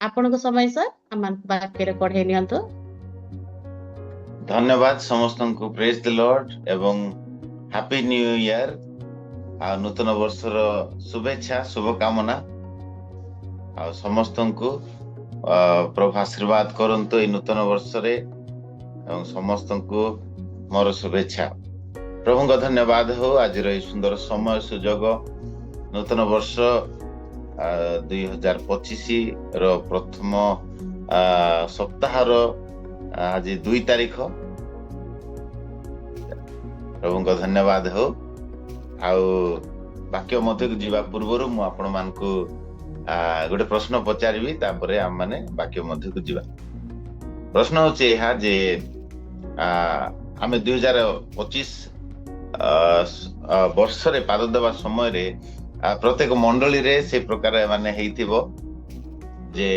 ଆପଣଙ୍କ ସମୟ ସାର୍, ଆମମାନଙ୍କୁ ବାକ୍ୟରେ କଢେଇ ନିଅନ୍ତୁ। ଧନ୍ୟବାଦ ସମସ୍ତଙ୍କୁ, ପ୍ରେଜ ଦ ଲର୍ଡ ଏବଂ ହାପି ନ୍ୟୁ ଇୟର। ଆଉ ନୂତନ ବର୍ଷର ଶୁଭେଚ୍ଛା, ଶୁଭକାମନା। ଆଉ ସମସ୍ତଙ୍କୁ ପ୍ରଭୁ ଆଶୀର୍ବାଦ କରନ୍ତୁ ଏଇ ନୂତନ ବର୍ଷରେ ଏବଂ ସମସ୍ତଙ୍କୁ ମୋର ଶୁଭେଚ୍ଛା। ପ୍ରଭୁଙ୍କ ଧନ୍ୟବାଦ ହଉ ଆଜିର ଏଇ ସୁନ୍ଦର ସମୟ ସୁଯୋଗ, ନୂତନ ବର୍ଷ 2025 ର ପ୍ରଥମ ସପ୍ତାହର ଆଜି 2 ତାରିଖ। ପ୍ରଭୁଙ୍କ ଧନ୍ୟବାଦ ହଉ। ଆଉ ବାକ୍ୟ ମଧ୍ୟକୁ ଯିବା ପୂର୍ବରୁ ମୁଁ ଆପଣମାନଙ୍କୁ ଗୋଟେ ପ୍ରଶ୍ନ ପଚାରିବି, ତାପରେ ଆମମାନେ ବାକ୍ୟ ମଧ୍ୟକୁ ଯିବା। ପ୍ରଶ୍ନ ହଉଛି ଏହା ଯେ ଆମେ 2025 ବର୍ଷରେ ପାଦ ଦେବା ସମୟରେ ପ୍ରତ୍ୟେକ ମଣ୍ଡଳୀରେ ସେ ପ୍ରକାର ମାନେ ହେଇଥିବ ଯେ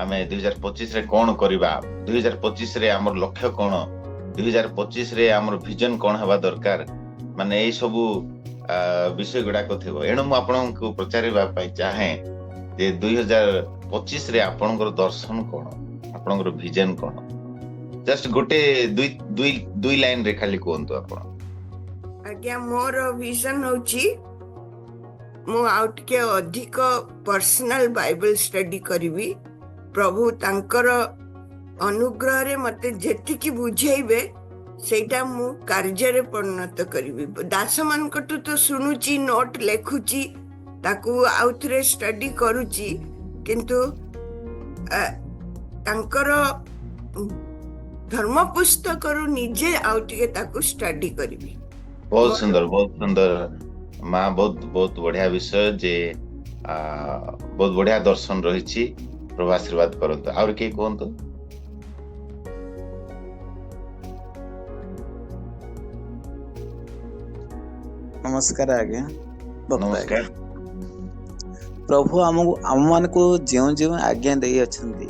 ଆମେ 2025ରେ କଣ କରିବା, 2025ରେ ଆମର ଲକ୍ଷ୍ୟ କଣ, 2025ରେ ଆମର ଭିଜନ କଣ ହେବା ଦରକାର, ମାନେ ଏଇ ସବୁ ବିଷୟ ଗୁଡାକ ଥିବ। ଏଣୁ ମୁଁ ଆପଣଙ୍କୁ ପଚାରିବା ପାଇଁ ଚାହେଁ ଯେ 2025ରେ ଆପଣଙ୍କର ଦର୍ଶନ କଣ, ଆପଣଙ୍କର ଭିଜନ କଣ? ଜଷ୍ଟ ଗୋଟେ ଦୁଇ ଦୁଇ ଦୁଇ ଲାଇନରେ ଖାଲି କୁହନ୍ତୁ ଆପଣ। ଆଜ୍ଞା, ମୋର ଭିଜନ ହଉଛି ମୁଁ ଆଉ ଟିକେ ଅଧିକ ପର୍ସନାଲ ବାଇବଲ ଷ୍ଟଡି କରିବି। ପ୍ରଭୁ ତାଙ୍କର ଅନୁଗ୍ରହରେ ମତେ ଯେତିକି ବୁଝେଇବେ ସେଇଟା ମୁଁ କାର୍ଯ୍ୟରେ ପରିଣତ କରିବି। ଦାସମାନଙ୍କଠୁ ତ ଶୁଣୁଛି, ନୋଟ ଲେଖୁଛି, ତାକୁ ଆଉଥରେ ଷ୍ଟଡି କରୁଛି, କିନ୍ତୁ ତାଙ୍କର ଧର୍ମ ପୁସ୍ତକରୁ ନିଜେ ଆଉ ଟିକେ ତାକୁ ଷ୍ଟଡି କରିବି। ବହୁତ ସୁନ୍ଦର, ବହୁତ ସୁନ୍ଦର ମା, ବହୁତ ବହୁତ ବଢିଆ ବିଷୟ ଯେ ବହୁତ ବଢିଆ ଦର୍ଶନ ରହିଛି। ପ୍ରଭୁ ଆଶୀର୍ବାଦ କରନ୍ତୁ। ଆହୁରି କିଏ କୁହନ୍ତୁ? ନମସ୍କାର ଆଜ୍ଞା। ନମସ୍କାର। ପ୍ରଭୁ ଆମକୁ, ଆମମାନଙ୍କୁ ଯେଉଁ ଯେଉଁ ଆଜ୍ଞା ଦେଇଅଛନ୍ତି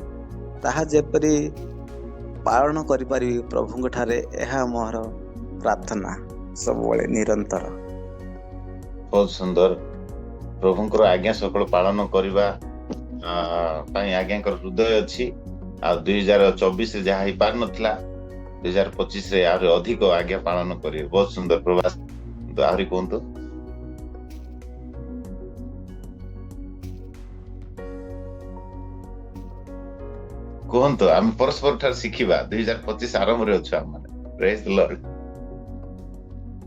ତାହା ଯେପରି ପାଳନ କରିପାରିବି ପ୍ରଭୁଙ୍କ ଠାରେ, ଏହା ମୋର ପ୍ରାର୍ଥନା ସବୁବେଳେ ନିରନ୍ତର। ବହୁତ ସୁନ୍ଦର। ପ୍ରଭୁଙ୍କର ଆଜ୍ଞା ସକଳ ପାଳନ କରିବା ପାଇଁ ଆଜ୍ଞାଙ୍କର ହୃଦୟ ଅଛି। ଆଉ 2024ରେ ଯାହା ହେଇପାରିନଥିଲା 2025ରେ ଆହୁରି ଅଧିକ ଆଜ୍ଞା ପାଳନ କରିବେ। ବହୁତ ସୁନ୍ଦର ପ୍ରଭାସ। ଆହୁରି କୁହନ୍ତୁ। କୁହନ୍ତୁ, ଆମେ ପରସ୍ପର ଠାରୁ ଶିଖିବା। 2025 ଆରମ୍ଭରେ ଅଛୁ ଆମେ। ପ୍ରେଜ ଦ ଲର୍ଡ।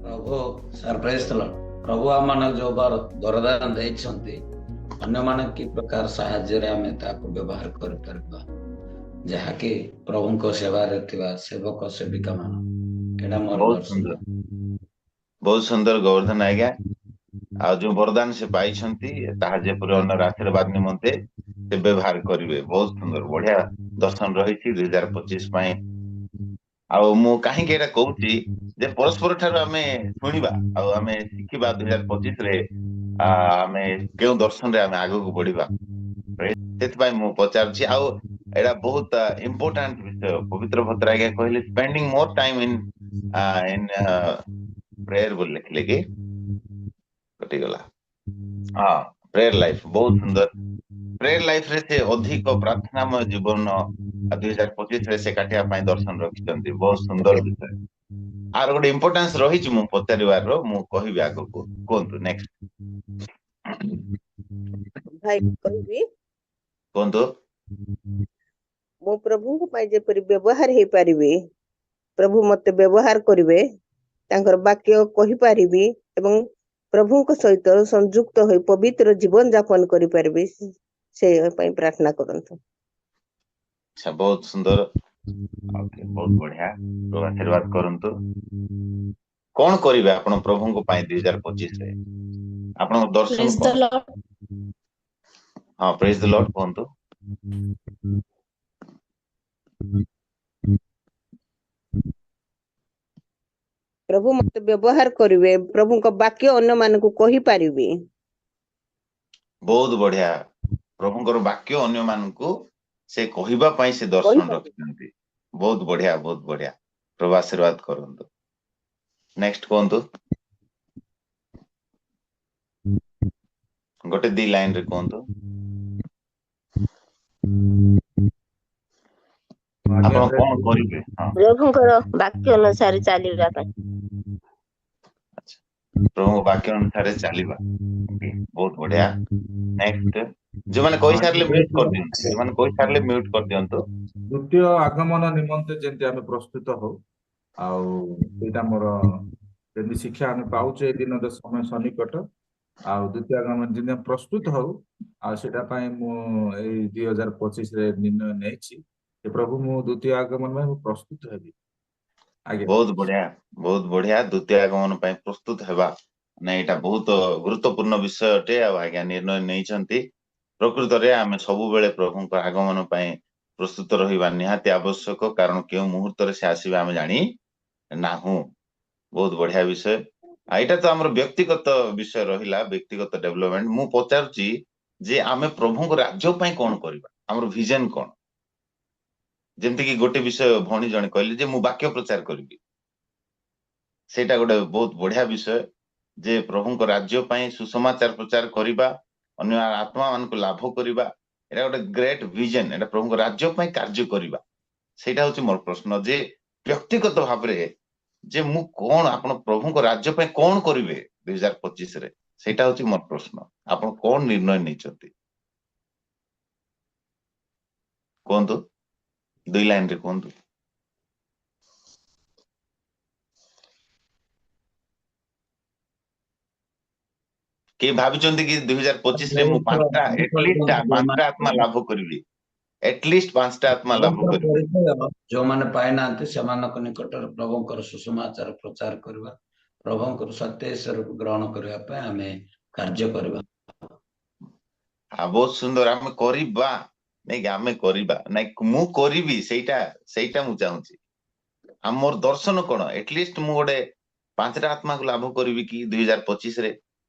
ପ୍ରଭୁ ସାର୍, ପ୍ରେଜ ଦ ଲର୍ଡ। ପ୍ରଭୁ ଆମମାନଙ୍କୁ ଯୋଉ ବରଦାନ ଦେଇଛନ୍ତି, ଅନ୍ୟମାନେ କି ପ୍ରକାର ସାହାଯ୍ୟରେ ଆମେ ତାକୁ ବ୍ୟବହାର କରିପାରିବା, ଯାହାକି ପ୍ରଭୁଙ୍କ ସେବାରେ ଥିବା ସେବକ ସେବିକା ମାନ, ଏଇଟା ମୋର ବହୁତ ଦର୍ଶନ। ସୁନ୍ଦର, ବହୁତ ସୁନ୍ଦର ଗୋବର୍ଦ୍ଧନ ଆଜ୍ଞା। ଆଉ ଯୋଉ ବରଦାନ ସେ ପାଇଛନ୍ତି ତାହା ଯେପରି ଅନ୍ୟର ଆଶୀର୍ବାଦ ନିମନ୍ତେ ସେ ବ୍ୟବହାର କରିବେ। ବହୁତ ସୁନ୍ଦର, ବଢିଆ ଦର୍ଶନ ରହିଛି 2025 ପାଇଁ। ଆଉ ମୁଁ କାହିଁକି ଏଇଟା କହୁଛି ଯେ ପରସ୍ପର ଠାରୁ ଆମେ ଶୁଣିବା ଆଉ ଆମେ ଶିଖିବା 2025ରେ ଆମେ କେଉଁ ଦର୍ଶନରେ ଆମେ ଆଗକୁ ବଢିବା, ସେଥିପାଇଁ ମୁଁ ପଚାରୁଛି। ଆଉ ଏଇଟା ବହୁତ ଇମ୍ପୋର୍ଟାଣ୍ଟ ବିଷୟ। ପବିତ୍ର ଭଦ୍ର ଆଜ୍ଞା କହିଲେ spending more time in prayer ବୋଲି ଲେଖିଲେ କି କଟିଗଲା। ହଁ, ପ୍ରେୟର ଲାଇଫ ବହୁତ ସୁନ୍ଦର। ପ୍ରେୟର ଲାଇଫ ରେ ସେ ଅଧିକ ପ୍ରାର୍ଥନାମୟ ଜୀବନ 2025ରେ ସେ କାଟିବା ପାଇଁ ଦର୍ଶନ ରଖିଛନ୍ତି। ବହୁତ ସୁନ୍ଦର ବିଷୟ। ଆର ଗୋଟେ ଇମ୍ପୋର୍ଟାନ୍ସ ରହିଛି ମୁଁ ପଚାରିବାର, ମୁଁ କହିବି ଆଗକୁ। କୁହନ୍ତୁ ନେକ୍ସଟ। ଭାଇ କହିବି? କୁହନ୍ତୁ। ମୁଁ ପ୍ରଭୁଙ୍କ ପାଇଁ ଯେପରି ବ୍ୟବହାର ହେଇପାରିବି, ପ୍ରଭୁ ମତେ ବ୍ୟବହାର କରିବେ, ତାଙ୍କର ବାକ୍ୟ କହିପାରିବି ଏବଂ ପ୍ରଭୁଙ୍କ ସହିତ ସଂଯୁକ୍ତ ହୋଇ ପବିତ୍ର ଜୀବନ ଯାପନ କରିପାରିବି, ସେ ପାଇଁ ପ୍ରାର୍ଥନା କରନ୍ତୁ। ଆଚ୍ଛା, ବହୁତ ସୁନ୍ଦର, ବହୁତ ବଢିଆ। ପ୍ରଭୁ ଆଶୀର୍ବାଦ କରନ୍ତୁ। କଣ କରିବେ ଆପଣ ପ୍ରଭୁଙ୍କ ପାଇଁ 2025ରେ? ଆପଣଙ୍କ ଦର୍ଶନ Praise the କଣ? Lord. ହଁ, ପ୍ରେଜ ଦ ଲର୍ଡ କୁହନ୍ତୁ। ପ୍ରଭୁ ମତେ ବ୍ୟବହାର କରିବେ, ପ୍ରଭୁଙ୍କ ବାକ୍ୟ ଅନ୍ୟମାନଙ୍କୁ କହିପାରିବି। ବହୁତ ବଢିଆ। ପ୍ରଭୁଙ୍କର ବାକ୍ୟ ଅନ୍ୟମାନଙ୍କୁ ସେ କହିବା ପାଇଁ ସେ ଦର୍ଶନ କହିପାରିବି। ରଖିଛନ୍ତି। ବହୁତ ବଢିଆ, ବହୁତ ବଢିଆ। ପ୍ରଭୁ ଆଶୀର୍ବାଦ କରନ୍ତୁ। ନେକ୍ସଟ କୁହନ୍ତୁ, ଗୋଟେ ଦି ଲାଇନ ରେ କୁହନ୍ତୁ। ଆପଣ କଣ କରିବେ? ହଁ, ପ୍ରଭୁଙ୍କର ବାକ୍ୟ ଅନୁସାରେ ଚାଲିବା ପାଇଁ। ଆଚ୍ଛା, ପ୍ରଭୁଙ୍କ ବାକ୍ୟ ଅନୁସାରେ ଚାଲିବା। ବହୁତ ବଢିଆ। ନେକ୍ସଟ, ଯୋଉମାନେ କହିସାରିଲେ ମ୍ୟୁଟ କରିଦିଅନ୍ତୁ, ଯୋଉମାନେ କହିସାରିଲେ ମ୍ୟୁଟ କରିଦିଅନ୍ତୁ। ଦ୍ୱିତୀୟ ଆଗମନ ନିମନ୍ତେ ଯେମିତି ଆମେ ପ୍ରସ୍ତୁତ ହଉ, ଆଉ ସେଇଟା ମୋର ଯେମିତି ଶିକ୍ଷା ଆମେ ପାଉଛେ ଏ ଦିନର ସମୟ ସନ୍ନିକଟ, ଆଉ ଦ୍ୱିତୀୟ ଆଗମନ ଯେମିତି ଆମେ ପ୍ରସ୍ତୁତ ହଉ, ଆଉ ସେଇଟା ପାଇଁ ମୁଁ ଏଇ 2025ରେ ନିର୍ଣ୍ଣୟ ନେଇଛି ଯେ ପ୍ରଭୁ ମୁଁ ଦ୍ୱିତୀୟ ଆଗମନ ପାଇଁ ମୁଁ ପ୍ରସ୍ତୁତ ହେବି। ଆଜ୍ଞା। ବହୁତ ବଢିଆ, ବହୁତ ବଢିଆ। ଦ୍ୱିତୀୟ ଆଗମନ ପାଇଁ ପ୍ରସ୍ତୁତ ହେବା ମାନେ ଏଇଟା ବହୁତ ଗୁରୁତ୍ୱପୂର୍ଣ୍ଣ ବିଷୟ ଅଟେ। ଆଉ ଆଜ୍ଞା ନିର୍ଣ୍ଣୟ ନେଇଛନ୍ତି। ପ୍ରକୃତରେ ଆମେ ସବୁବେଳେ ପ୍ରଭୁଙ୍କ ଆଗମନ ପାଇଁ ପ୍ରସ୍ତୁତ ରହିବା ନିହାତି ଆବଶ୍ୟକ, କାରଣ କେଉଁ ମୁହୂର୍ତ୍ତରେ ସେ ଆସିବେ ଆମେ ଜାଣି ନାହୁଁ। ବହୁତ ବଢିଆ ବିଷୟ। ଆଉ ଏଇଟା ତ ଆମର ବ୍ୟକ୍ତିଗତ ବିଷୟ ରହିଲା, ବ୍ୟକ୍ତିଗତ ଡେଭଲପମେଣ୍ଟ। ମୁଁ ପଚାରୁଛି ଯେ ଆମେ ପ୍ରଭୁଙ୍କ ରାଜ୍ୟ ପାଇଁ କଣ କରିବା, ଆମର ଭିଜନ କଣ? ଯେମିତିକି ଗୋଟେ ବିଷୟ ଭଉଣୀ ଜଣେ କହିଲେ ଯେ ମୁଁ ବାକ୍ୟ ପ୍ରଚାର କରିବି, ସେଇଟା ଗୋଟେ ବହୁତ ବଢିଆ ବିଷୟ ଯେ ପ୍ରଭୁଙ୍କ ରାଜ୍ୟ ପାଇଁ ସୁସମାଚାର ପ୍ରଚାର କରିବା, ଅନ୍ୟ ଆତ୍ମା ମାନଙ୍କୁ ଲାଭ କରିବା, ଏଇଟା ଗୋଟେ ଗ୍ରେଟ ଭିଜନ। ଏଇଟା ପ୍ରଭୁଙ୍କ ରାଜ୍ୟ ପାଇଁ କାର୍ଯ୍ୟ କରିବା। ସେଇଟା ହଉଛି ମୋର ପ୍ରଶ୍ନ ଯେ ବ୍ୟକ୍ତିଗତ ଭାବରେ ଯେ ମୁଁ କଣ, ଆପଣ ପ୍ରଭୁଙ୍କ ରାଜ୍ୟ ପାଇଁ କଣ କରିବେ 2025ରେ, ସେଇଟା ହଉଛି ମୋର ପ୍ରଶ୍ନ। ଆପଣ କଣ ନିର୍ଣ୍ଣୟ ନେଇଛନ୍ତି କୁହନ୍ତୁ, ଦୁଇ ଲାଇନରେ କୁହନ୍ତୁ। କିଏ ଭାବିଛନ୍ତି କି 2025ରେ ମୁଁ 5ଟା, ଏଟଲିଷ୍ଟ 5ଟା ଆତ୍ମା ଲାଭ କରିବି, ଏଟଲିଷ୍ଟ 5ଟା ଆତ୍ମା ଲାଭ କରିବି? ଯୋଉମାନେ ପାଇନାହାନ୍ତି ସେମାନଙ୍କ ନିକଟରେ ପ୍ରଭୁଙ୍କର ସୁସମାଚାର ପ୍ରଚାର କରିବା, ପ୍ରଭୁଙ୍କର ସତ୍ୟ ଈଶ୍ୱରକୁ ଗ୍ରହଣ କରିବା ପାଇଁ ଆମେ କାର୍ଯ୍ୟ କରିବା। ବହୁତ ସୁନ୍ଦର। ଆମେ କରିବା ନାଇଁ କି, ଆମେ କରିବା ନାଇଁ, ମୁଁ କରିବି, ସେଇଟା ସେଇଟା ମୁଁ ଚାହୁଁଛି। ଆଉ ମୋର ଦର୍ଶନ କଣ? ଏଟଲିଷ୍ଟ ମୁଁ ଗୋଟେ 5ଟା ଆତ୍ମାକୁ ଲାଭ କରିବି କି 2025ରେ,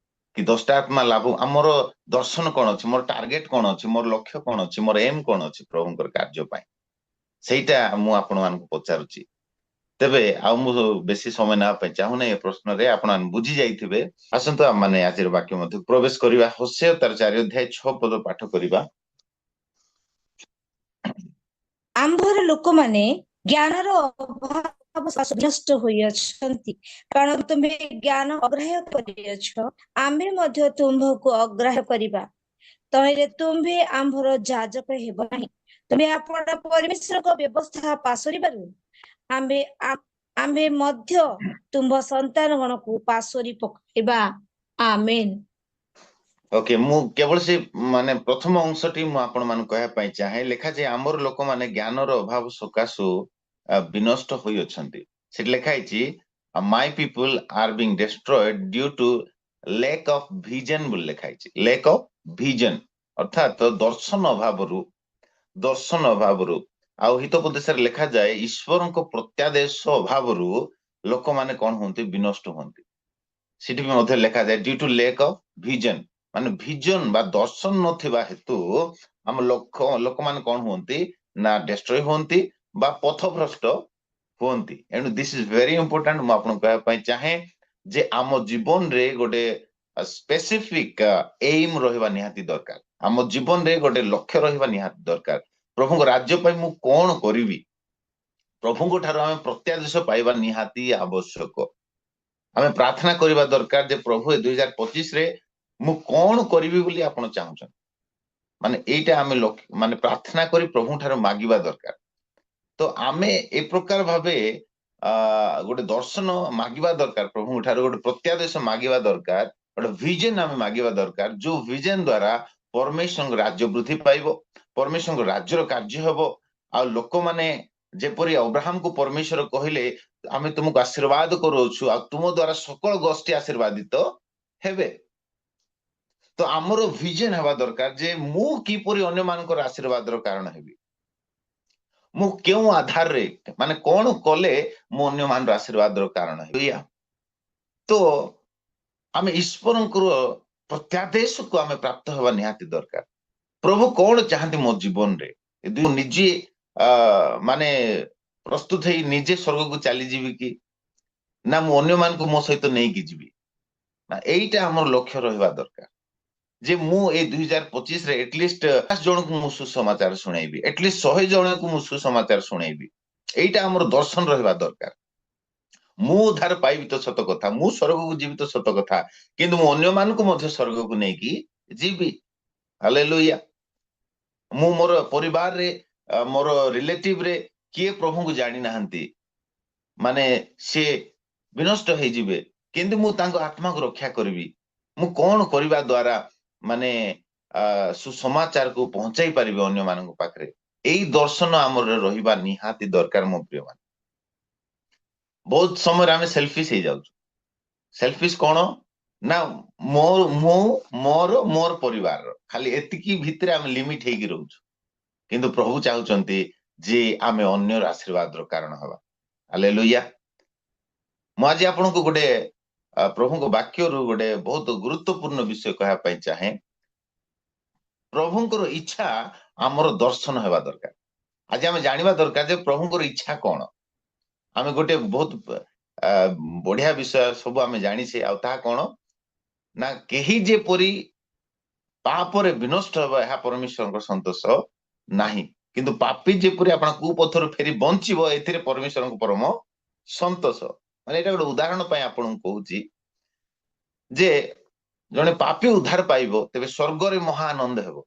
କି 10ଟା ଆତ୍ମା ଲାଭ। ଆମର ଦର୍ଶନ କଣ ଅଛି, ମୋର ଟାର୍ଗେଟ କଣ ଅଛି, ମୋର ଲକ୍ଷ୍ୟ କଣ ଅଛି, ମୋର ଏମ କଣ ଅଛି ପ୍ରଭୁଙ୍କର କାର୍ଯ୍ୟ ପାଇଁ, ସେଇଟା ମୁଁ ଆପଣ ମାନଙ୍କୁ ପଚାରୁଛି। ତେବେ ଆଉ ମୁଁ ବେଶୀ ସମୟ ନେବା ପାଇଁ ଚାହୁଁନାହିଁ ଏ ପ୍ରଶ୍ନରେ, ଆପଣ ବୁଝି ଯାଇଥିବେ। ଆସନ୍ତୁ ଆମେ ଆଜିର ବାକ୍ୟ ମଧ୍ୟ ପ୍ରବେଶ କରିବା। ହୋଶେୟ ତାର 4 ଅଧ୍ୟାୟ 6 ପଦ ପାଠ କରିବା। ଆମ୍ଭର ଲୋକମାନେ ଜ୍ଞାନର ଅଭାବ ନଷ୍ଟ ହୋଇଅଛନ୍ତି, କାରଣ ତୁମ୍ଭେ ଜ୍ଞାନ ଅଗ୍ରାହ୍ୟ କରିଅଛ, ଆମ୍ଭେ ମଧ୍ୟ ତୁମ୍ଭକୁ ଅଗ୍ରାହ୍ୟ କରିବା। ତହିଁରେ ତୁମ୍ଭେ ଆମ୍ଭର ଯାଜକ ହେବ ନାହିଁ। ତୁମ୍ଭେ ଆପଣା ପରମେଶ୍ୱରଙ୍କ ବ୍ୟବସ୍ଥା ପାଶୋରିବାରୁ ଆମ୍ଭେ ମଧ୍ୟ ତୁମ୍ଭ ସନ୍ତାନ ଗଣକୁ ପାଶୋରି ପକାଇବା। ଆମେନ୍। ଓକେ, ମୁଁ କେବଳ ସେ ମାନେ ପ୍ରଥମ ଅଂଶଟି ମୁଁ ଆପଣ ମାନଙ୍କୁ କହିବା ପାଇଁ ଚାହେଁ। ଲେଖାଯାଏ ଆମର ଲୋକମାନେ ଜ୍ଞାନର ଅଭାବ ସକାଶୁ ବିନଷ୍ଟ ହୋଇଅଛନ୍ତି। ସେଠି ଲେଖା ହେଇଛି my people are being destroyed due to lack of vision ବୋଲି ଲେଖା ହେଇଛି। ଲେକ୍ ଅଫ ଭିଜନ ଅର୍ଥାତ ଦର୍ଶନ ଅଭାବରୁ, ଦର୍ଶନ ଅଭାବରୁ। ଆଉ ହିତୋପଦେଶରେ ଲେଖାଯାଏ ଈଶ୍ୱରଙ୍କ ପ୍ରତ୍ୟାଦେଶ ଅଭାବରୁ ଲୋକମାନେ କଣ ହୁଅନ୍ତି, ବିନଷ୍ଟ ହୁଅନ୍ତି। ସେଠି ବି ମଧ୍ୟ ଲେଖାଯାଏ due to lack of vision, ମାନେ ଭିଜନ ବା ଦର୍ଶନ ନଥିବା ହେତୁ ଆମ ଲୋକମାନେ କଣ ହୁଅନ୍ତି ନା ଡେଷ୍ଟ୍ରୟ ହୁଅନ୍ତି ବା ପଥଭ୍ରଷ୍ଟ ହୁଅନ୍ତି। ଏଣୁ this is very important. ମୁଁ ଆପଣଙ୍କୁ କହିବା ପାଇଁ ଚାହେଁ ଯେ ଆମ ଜୀବନରେ ଗୋଟେ ସ୍ପେସିଫିକ ଏଇମ ରହିବା ନିହାତି ଦରକାର। ଆମ ଜୀବନରେ ଗୋଟେ ଲକ୍ଷ୍ୟ ରହିବା ନିହାତି ଦରକାର। ପ୍ରଭୁଙ୍କ ରାଜ୍ୟ ପାଇଁ ମୁଁ କଣ କରିବି, ପ୍ରଭୁଙ୍କ ଠାରୁ ଆମେ ପ୍ରତ୍ୟାଦେଶ ପାଇବା ନିହାତି ଆବଶ୍ୟକ। ଆମେ ପ୍ରାର୍ଥନା କରିବା ଦରକାର ଯେ ପ୍ରଭୁ ଏ 2025ରେ ମୁଁ କଣ କରିବି ବୋଲି ଆପଣ ଚାହୁଁଛନ୍ତି, ମାନେ ଏଇଟା ଆମେ ମାନେ ପ୍ରାର୍ଥନା କରି ପ୍ରଭୁଙ୍କ ଠାରୁ ମାଗିବା ଦରକାର। ତ ଆମେ ଏ ପ୍ରକାର ଭାବେ ଗୋଟେ ଦର୍ଶନ ମାଗିବା ଦରକାର ପ୍ରଭୁଙ୍କ ଠାରୁ, ଗୋଟେ ପ୍ରତ୍ୟାଦେଶ ମାଗିବା ଦରକାର, ଗୋଟେ ଭିଜନ ଆମେ ମାଗିବା ଦରକାର, ଯୋଉ ଭିଜନ ଦ୍ଵାରା ପରମେଶ୍ୱରଙ୍କ ରାଜ୍ୟ ବୃଦ୍ଧି ପାଇବ, ପରମେଶ୍ୱରଙ୍କ ରାଜ୍ୟର କାର୍ଯ୍ୟ ହେବ। ଆଉ ଲୋକମାନେ ଯେପରି ଅବ୍ରାହମକୁ ପରମେଶ୍ୱର କହିଲେ ଆମେ ତୁମକୁ ଆଶୀର୍ବାଦ କରୁଅଛୁ ଆଉ ତୁମ ଦ୍ଵାରା ସକଳ ଗୋଷ୍ଠୀ ଆଶୀର୍ବାଦିତ ହେବେ। ତ ଆମର ଭିଜନ ହେବା ଦରକାର ଯେ ମୁଁ କିପରି ଅନ୍ୟମାନଙ୍କର ଆଶୀର୍ବାଦର କାରଣ ହେବି, ମୁଁ କେଉଁ ଆଧାରରେ ମାନେ କଣ କଲେ ମୁଁ ଅନ୍ୟମାନଙ୍କର ଆଶୀର୍ବାଦର କାରଣ ହେବି। ତ ଆମେ ଈଶ୍ୱରଙ୍କର ପ୍ରତ୍ୟାଦେଶକୁ ଆମେ ପ୍ରାପ୍ତ ହେବା ନିହାତି ଦରକାର। ପ୍ରଭୁ କଣ ଚାହାନ୍ତି ମୋ ଜୀବନରେ, ମୁଁ ନିଜେ ମାନେ ପ୍ରସ୍ତୁତ ହେଇ ନିଜେ ସ୍ୱର୍ଗକୁ ଚାଲିଯିବି କି ନା ମୁଁ ଅନ୍ୟମାନଙ୍କୁ ମୋ ସହିତ ନେଇକି ଯିବି, ନା ଏଇଟା ଆମର ଲକ୍ଷ୍ୟ ରହିବା ଦରକାର ଯେ ମୁଁ ଏଇ 2025ରେ ଏଟଲିଷ୍ଟ 50 ଜଣଙ୍କୁ ମୁଁ ସୁସମାଚାର ଶୁଣେଇବି, ଏଟଲିଷ୍ଟ 100 ଜଣଙ୍କୁ ମୁଁ ସୁସମାଚାର ଶୁଣେଇବି। ଏଇଟା ଆମର ଦର୍ଶନ ରହିବା ଦରକାର। ମୁଁ ଉଦ୍ଧାର ପାଇବି ତ ସତ କଥା, ମୁଁ ସ୍ୱର୍ଗକୁ ଯିବି ତ ସତ କଥା, କିନ୍ତୁ ମୁଁ ଅନ୍ୟମାନଙ୍କୁ ମଧ୍ୟ ସ୍ୱର୍ଗକୁ ନେଇକି ଯିବି। ହାଲେଲୁୟା। ମୁଁ ମୋର ପରିବାରରେ, ମୋର ରିଲେଟିଭରେ କିଏ ପ୍ରଭୁଙ୍କୁ ଜାଣିନାହାନ୍ତି, ମାନେ ସିଏ ବିନଷ୍ଟ ହେଇଯିବେ, କିନ୍ତୁ ମୁଁ ତାଙ୍କ ଆତ୍ମାକୁ ରକ୍ଷା କରିବି। ମୁଁ କଣ କରିବା ଦ୍ଵାରା ମାନେ ସୁସମାଚାରକୁ ପହଞ୍ଚାଇ ପାରିବି ଅନ୍ୟମାନଙ୍କ ପାଖରେ, ଏଇ ଦର୍ଶନ ଆମର ରହିବା ନିହାତି ଦରକାର ମୋ ପ୍ରିୟମାନେ। ବହୁତ ସମୟରେ ଆମେ ସେଲଫିଶ ହେଇଯାଉଛୁ। ସେଲଫିଶ କଣ ନା ମୋ ମୁଁ ମୋର ମୋର ପରିବାରର, ଖାଲି ଏତିକି ଭିତରେ ଆମେ ଲିମିଟ ହେଇକି ରହୁଛୁ। କିନ୍ତୁ ପ୍ରଭୁ ଚାହୁଁଛନ୍ତି ଯେ ଆମେ ଅନ୍ୟର ଆଶୀର୍ବାଦର କାରଣ ହେବା। ହାଲେଲୁୟା। ମୁଁ ଆଜି ଆପଣଙ୍କୁ ଗୋଟେ ପ୍ରଭୁଙ୍କ ବାକ୍ୟରୁ ଗୋଟେ ବହୁତ ଗୁରୁତ୍ୱପୂର୍ଣ୍ଣ ବିଷୟ କହିବା ପାଇଁ ଚାହେଁ। ପ୍ରଭୁଙ୍କର ଇଚ୍ଛା ଆମର ଦର୍ଶନ ହେବା ଦରକାର। ଆଜି ଆମେ ଜାଣିବା ଦରକାର ଯେ ପ୍ରଭୁଙ୍କର ଇଚ୍ଛା କଣ। ଆମେ ଗୋଟେ ବହୁତ ବଢିଆ ବିଷୟ ସବୁ ଆମେ ଜାଣିଛେ, ଆଉ ତାହା କଣ ନା କେହି ଯେପରି ପାପରେ ବିନଷ୍ଟ ହେବ ଏହା ପରମେଶ୍ୱରଙ୍କ ସନ୍ତୋଷ ନାହିଁ, କିନ୍ତୁ ପାପୀ ଯେପରି ଆପଣ କୁପଥରୁ ଫେରି ବଞ୍ଚିବ ଏଥିରେ ପରମେଶ୍ୱରଙ୍କ ପରମ ସନ୍ତୋଷ। ମାନେ ଏଇଟା ଗୋଟେ ଉଦାହରଣ ପାଇଁ ଆପଣଙ୍କୁ କହୁଛି ଯେ ଜଣେ ପାପୀ ଉଦ୍ଧାର ପାଇବ ତେବେ ସ୍ୱର୍ଗରେ ମହା ଆନନ୍ଦ ହେବ।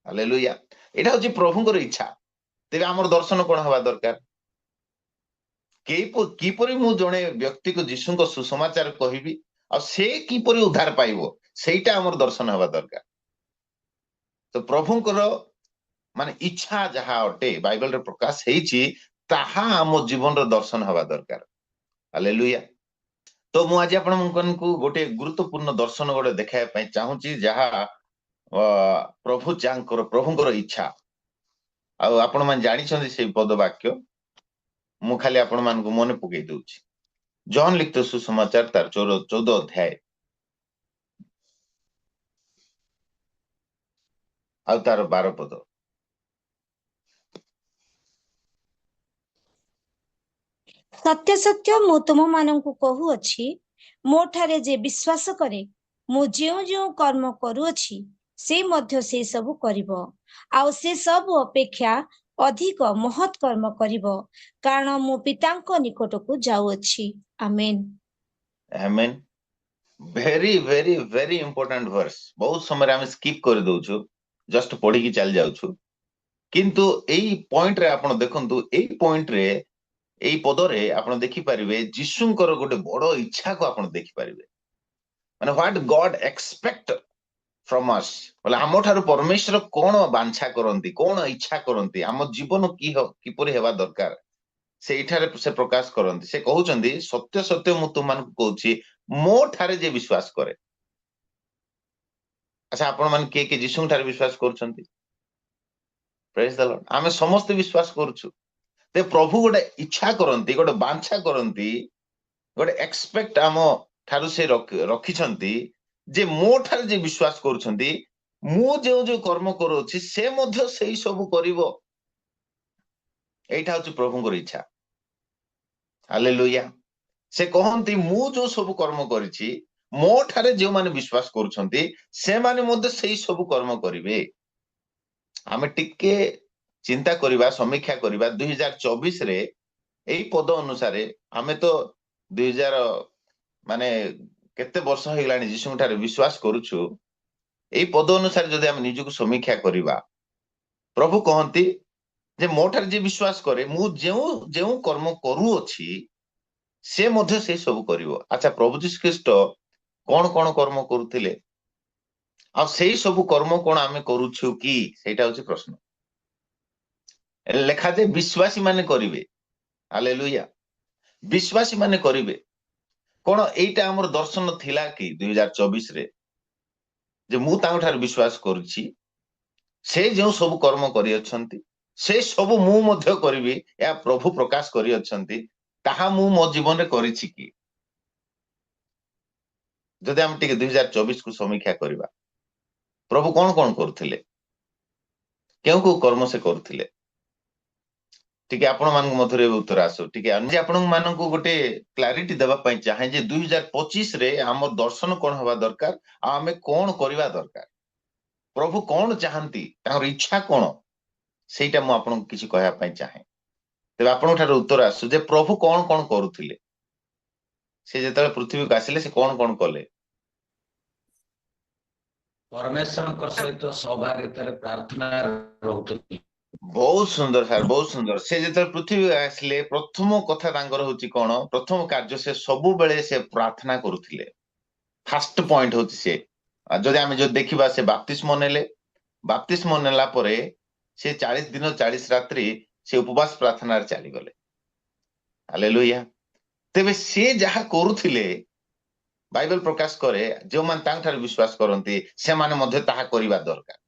ହାଲେଲୁୟା। ଏଇଟା ହଉଛି ପ୍ରଭୁଙ୍କର ଇଚ୍ଛା। ତେବେ ଆମର ଦର୍ଶନ କଣ ହେବା ଦରକାର? କିପରି ମୁଁ ଜଣେ ବ୍ୟକ୍ତିକୁ ଯୀଶୁଙ୍କ ସୁସମାଚାର କହିବି ଆଉ ସେ କିପରି ଉଦ୍ଧାର ପାଇବ, ସେଇଟା ଆମର ଦର୍ଶନ ହେବା ଦରକାର। ତ ପ୍ରଭୁଙ୍କର ମାନେ ଇଚ୍ଛା ଯାହା ଅଟେ ବାଇବେଲରେ ପ୍ରକାଶ ହେଇଛି, ତାହା ଆମ ଜୀବନର ଦର୍ଶନ ହେବା ଦରକାର। ହାଲେଲୁୟା। ତ ମୁଁ ଆଜି ଆପଣମାନଙ୍କୁ ଗୋଟେ ଗୁରୁତ୍ୱପୂର୍ଣ୍ଣ ଦର୍ଶନ ଗୋଟେ ଦେଖାଇବା ପାଇଁ ଚାହୁଁଛି, ଯାହା ପ୍ରଭୁ ଯାହାଙ୍କର ପ୍ରଭୁଙ୍କର ଇଚ୍ଛା। ଆଉ ଆପଣମାନେ ଜାଣିଛନ୍ତି ସେଇ ପଦ ବାକ୍ୟ, ମୁଁ ଖାଲି ଆପଣମାନଙ୍କୁ ମନେ ପକେଇ ଦଉଛି। ଯୋହନ ଲିଖିତ ସୁସମାଚାର ତାର 14 ଅଧ୍ୟାୟ ଆଉ ତାର 12 ପଦ। ସତ୍ୟ ସତ୍ୟ ମୁଁ ତୁମମାନଙ୍କୁ କହୁଅଛି, ମୋ ଠାରେ ଯେ ବିଶ୍ୱାସ କରେ, ମୁଁ ଯେଉଁ ଯେଉଁ କର୍ମ କରୁଅଛି ସେ ମଧ୍ୟ ସେ ସବୁ କରିବ, ଆଉ ସେ ସବୁ ଅପେକ୍ଷା ଅଧିକ ମହତ୍ କର୍ମ କରିବ, କାରଣ ମୁଁ ପିତାଙ୍କ ନିକଟକୁ ଯାଉଅଛି। ଆମେନ୍। ଆମେନ୍। Very very very important verse. ବହୁତ ସମୟରେ ଆମେ ସ୍କିପ୍ କରିଦଉଛୁ, ଜଷ୍ଟ ପଢିକି ଚାଲି ଯାଉଛୁ, କିନ୍ତୁ ଏଇ ପଏଣ୍ଟରେ ଆପଣ ଦେଖନ୍ତୁ, ଏଇ ପଏଣ୍ଟରେ ଏଇ ପଦରେ ଆପଣ ଦେଖିପାରିବେ ଯୀଶୁଙ୍କର ଗୋଟେ ବଡ ଇଚ୍ଛାକୁ ଆପଣ ଦେଖିପାରିବେ। ମାନେ what God expect from us, ବୋଲେ ଆମ ଠାରୁ ପରମେଶ୍ୱର କଣ ବାଞ୍ଛା କରନ୍ତି, କଣ ଇଚ୍ଛା କରନ୍ତି, ଆମ ଜୀବନ କିପରି ହେବା ଦରକାର, ସେଇଠାରେ ସେ ପ୍ରକାଶ କରନ୍ତି। ସେ କହୁଛନ୍ତି ସତ୍ୟ ସତ୍ୟ ମୁଁ ତୁମମାନଙ୍କୁ କହୁଛି, ମୋ ଠାରେ ଯେ ବିଶ୍ୱାସ କରେ। ଆଚ୍ଛା, ଆପଣ ମାନେ କିଏ କିଏ ଯୀଶୁଙ୍କ ଠାରେ ବିଶ୍ୱାସ କରୁଛନ୍ତି? Praise the Lord. ଆମେ ସମସ୍ତେ ବିଶ୍ୱାସ କରୁଛୁ। ତେ ପ୍ରଭୁ ଗୋଟେ ଇଚ୍ଛା କରନ୍ତି, ଗୋଟେ ବାଞ୍ଛା କରନ୍ତି, ଗୋଟେ ଏକ୍ସପେକ୍ଟ ଆମ ଠାରୁ ସେ ରଖିଛନ୍ତି ଯେ ମୋ ଠାରେ ଯେ ବିଶ୍ୱାସ କରୁଛନ୍ତି, ମୁଁ ଯେଉଁ ଯେଉଁ କର୍ମ କରୁଅଛି ସେ ମଧ୍ୟ ସେଇ ସବୁ କରିବ। ଏଇଟା ହଉଛି ପ୍ରଭୁଙ୍କର ଇଚ୍ଛା। ହାଲେଲୁୟା। ସେ କହନ୍ତି ମୁଁ ଯୋଉ ସବୁ କର୍ମ କରିଛି, ମୋ ଠାରେ ଯେଉଁମାନେ ବିଶ୍ୱାସ କରୁଛନ୍ତି ସେମାନେ ମଧ୍ୟ ସେଇ ସବୁ କର୍ମ କରିବେ। ଆମେ ଟିକେ ଚିନ୍ତା କରିବା, ସମୀକ୍ଷା କରିବା। 2024ରେ ଏଇ ପଦ ଅନୁସାରେ ଆମେ ତ 2000 ମାନେ କେତେ ବର୍ଷ ହେଇଗଲାଣି ଯୀଶୁଙ୍କ ଠାରେ ବିଶ୍ୱାସ କରୁଛୁ। ଏଇ ପଦ ଅନୁସାରେ ଯଦି ଆମେ ନିଜକୁ ସମୀକ୍ଷା କରିବା, ପ୍ରଭୁ କହନ୍ତି ଯେ ମୋ ଠାରେ ଯିଏ ବିଶ୍ୱାସ କରେ, ମୁଁ ଯେଉଁ ଯେଉଁ କର୍ମ କରୁଅଛି ସେ ମଧ୍ୟ ସେଇ ସବୁ କରିବ। ଆଚ୍ଛା, ପ୍ରଭୁ ଯୀଶୁ ଖ୍ରୀଷ୍ଟ କଣ କଣ କର୍ମ କରୁଥିଲେ ଆଉ ସେଇ ସବୁ କର୍ମ କଣ ଆମେ କରୁଛୁ କି, ସେଇଟା ହଉଛି ପ୍ରଶ୍ନ। ଲେଖାଯାଏ ବିଶ୍ୱାସୀ ମାନେ କରିବେ। ହାଲେଲୁୟା। ବିଶ୍ୱାସୀ ମାନେ କରିବେ। କଣ ଏଇଟା ଆମର ଦର୍ଶନ ଥିଲା କି 2024ରେ, ଯେ ମୁଁ ତାଙ୍କ ଠାରୁ ବିଶ୍ୱାସ କରୁଛି, ସେ ଯେଉଁ ସବୁ କର୍ମ କରିଅଛନ୍ତି ସେ ସବୁ ମୁଁ ମଧ୍ୟ କରିବି, ଏହା ପ୍ରଭୁ ପ୍ରକାଶ କରିଅଛନ୍ତି, ତାହା ମୁଁ ମୋ ଜୀବନରେ କରିଛି କି? ଯଦି ଆମେ ଟିକେ 2024କୁ ସମୀକ୍ଷା କରିବା, ପ୍ରଭୁ କଣ କଣ କରୁଥିଲେ, କେଉଁ କେଉଁ କର୍ମ ସେ କରୁଥିଲେ, ଟିକେ ଆପଣ ମାନଙ୍କ ମଧ୍ୟରେ ଉତ୍ତର ଆସୁ। ଟିକେ ଆପଣ ମାନଙ୍କୁ ଗୋଟେ କ୍ଲାରିଟି ଦେବା ପାଇଁ ଚାହେଁ ଯେ 2025ରେ ଆମ ଦର୍ଶନ କଣ ହେବା ଦରକାର ଆଉ ଆମେ କଣ କରିବା ଦରକାର, ପ୍ରଭୁ କଣ ଚାହାନ୍ତି, ତାଙ୍କର ଇଚ୍ଛା କଣ, ସେଇଟା ମୁଁ ଆପଣଙ୍କୁ କିଛି କହିବା ପାଇଁ ଚାହେଁ। ତେବେ ଆପଣଙ୍କ ଠାରୁ ଉତ୍ତର ଆସୁ ଯେ ପ୍ରଭୁ କଣ କଣ କରୁଥିଲେ? ସେ ଯେତେବେଳେ ପୃଥିବୀକୁ ଆସିଲେ, ସେ କଣ କଣ କଲେ? ପରମେଶ୍ୱରଙ୍କ ସହିତ ସହଭାଗିତାରେ ପ୍ରାର୍ଥନା ରହୁଥିଲେ। ବହୁତ ସୁନ୍ଦର ସାର୍, ବହୁତ ସୁନ୍ଦର। ସେ ଯେତେବେଳେ ପୃଥିବୀକୁ ଆସିଲେ, ପ୍ରଥମ କଥା ତାଙ୍କର ହଉଛି କଣ? ପ୍ରଥମ କାର୍ଯ୍ୟ, ସେ ସବୁବେଳେ ସେ ପ୍ରାର୍ଥନା କରୁଥିଲେ। ଫାଷ୍ଟ ପଏଣ୍ଟ ହଉଛି ସେ, ଯଦି ଆମେ ଯଦି ଦେଖିବା, ସେ ବାପ୍ତିସ୍ମ ନେଲେ। ବାପ୍ତିସ୍ମ ନେଲା ପରେ ସେ 40 ଦିନ 40 ରାତ୍ରି ସେ ଉପବାସ ପ୍ରାର୍ଥନାରେ ଚାଲିଗଲେ। ହାଲେଲୁୟା। ତେବେ ସେ ଯାହା କରୁଥିଲେ, ବାଇବେଲ ପ୍ରକାଶ କରେ, ଯେଉଁମାନେ ତାଙ୍କଠାରୁ ବିଶ୍ୱାସ କରନ୍ତି, ସେମାନେ ମଧ୍ୟ ତାହା କରିବା ଦରକାର।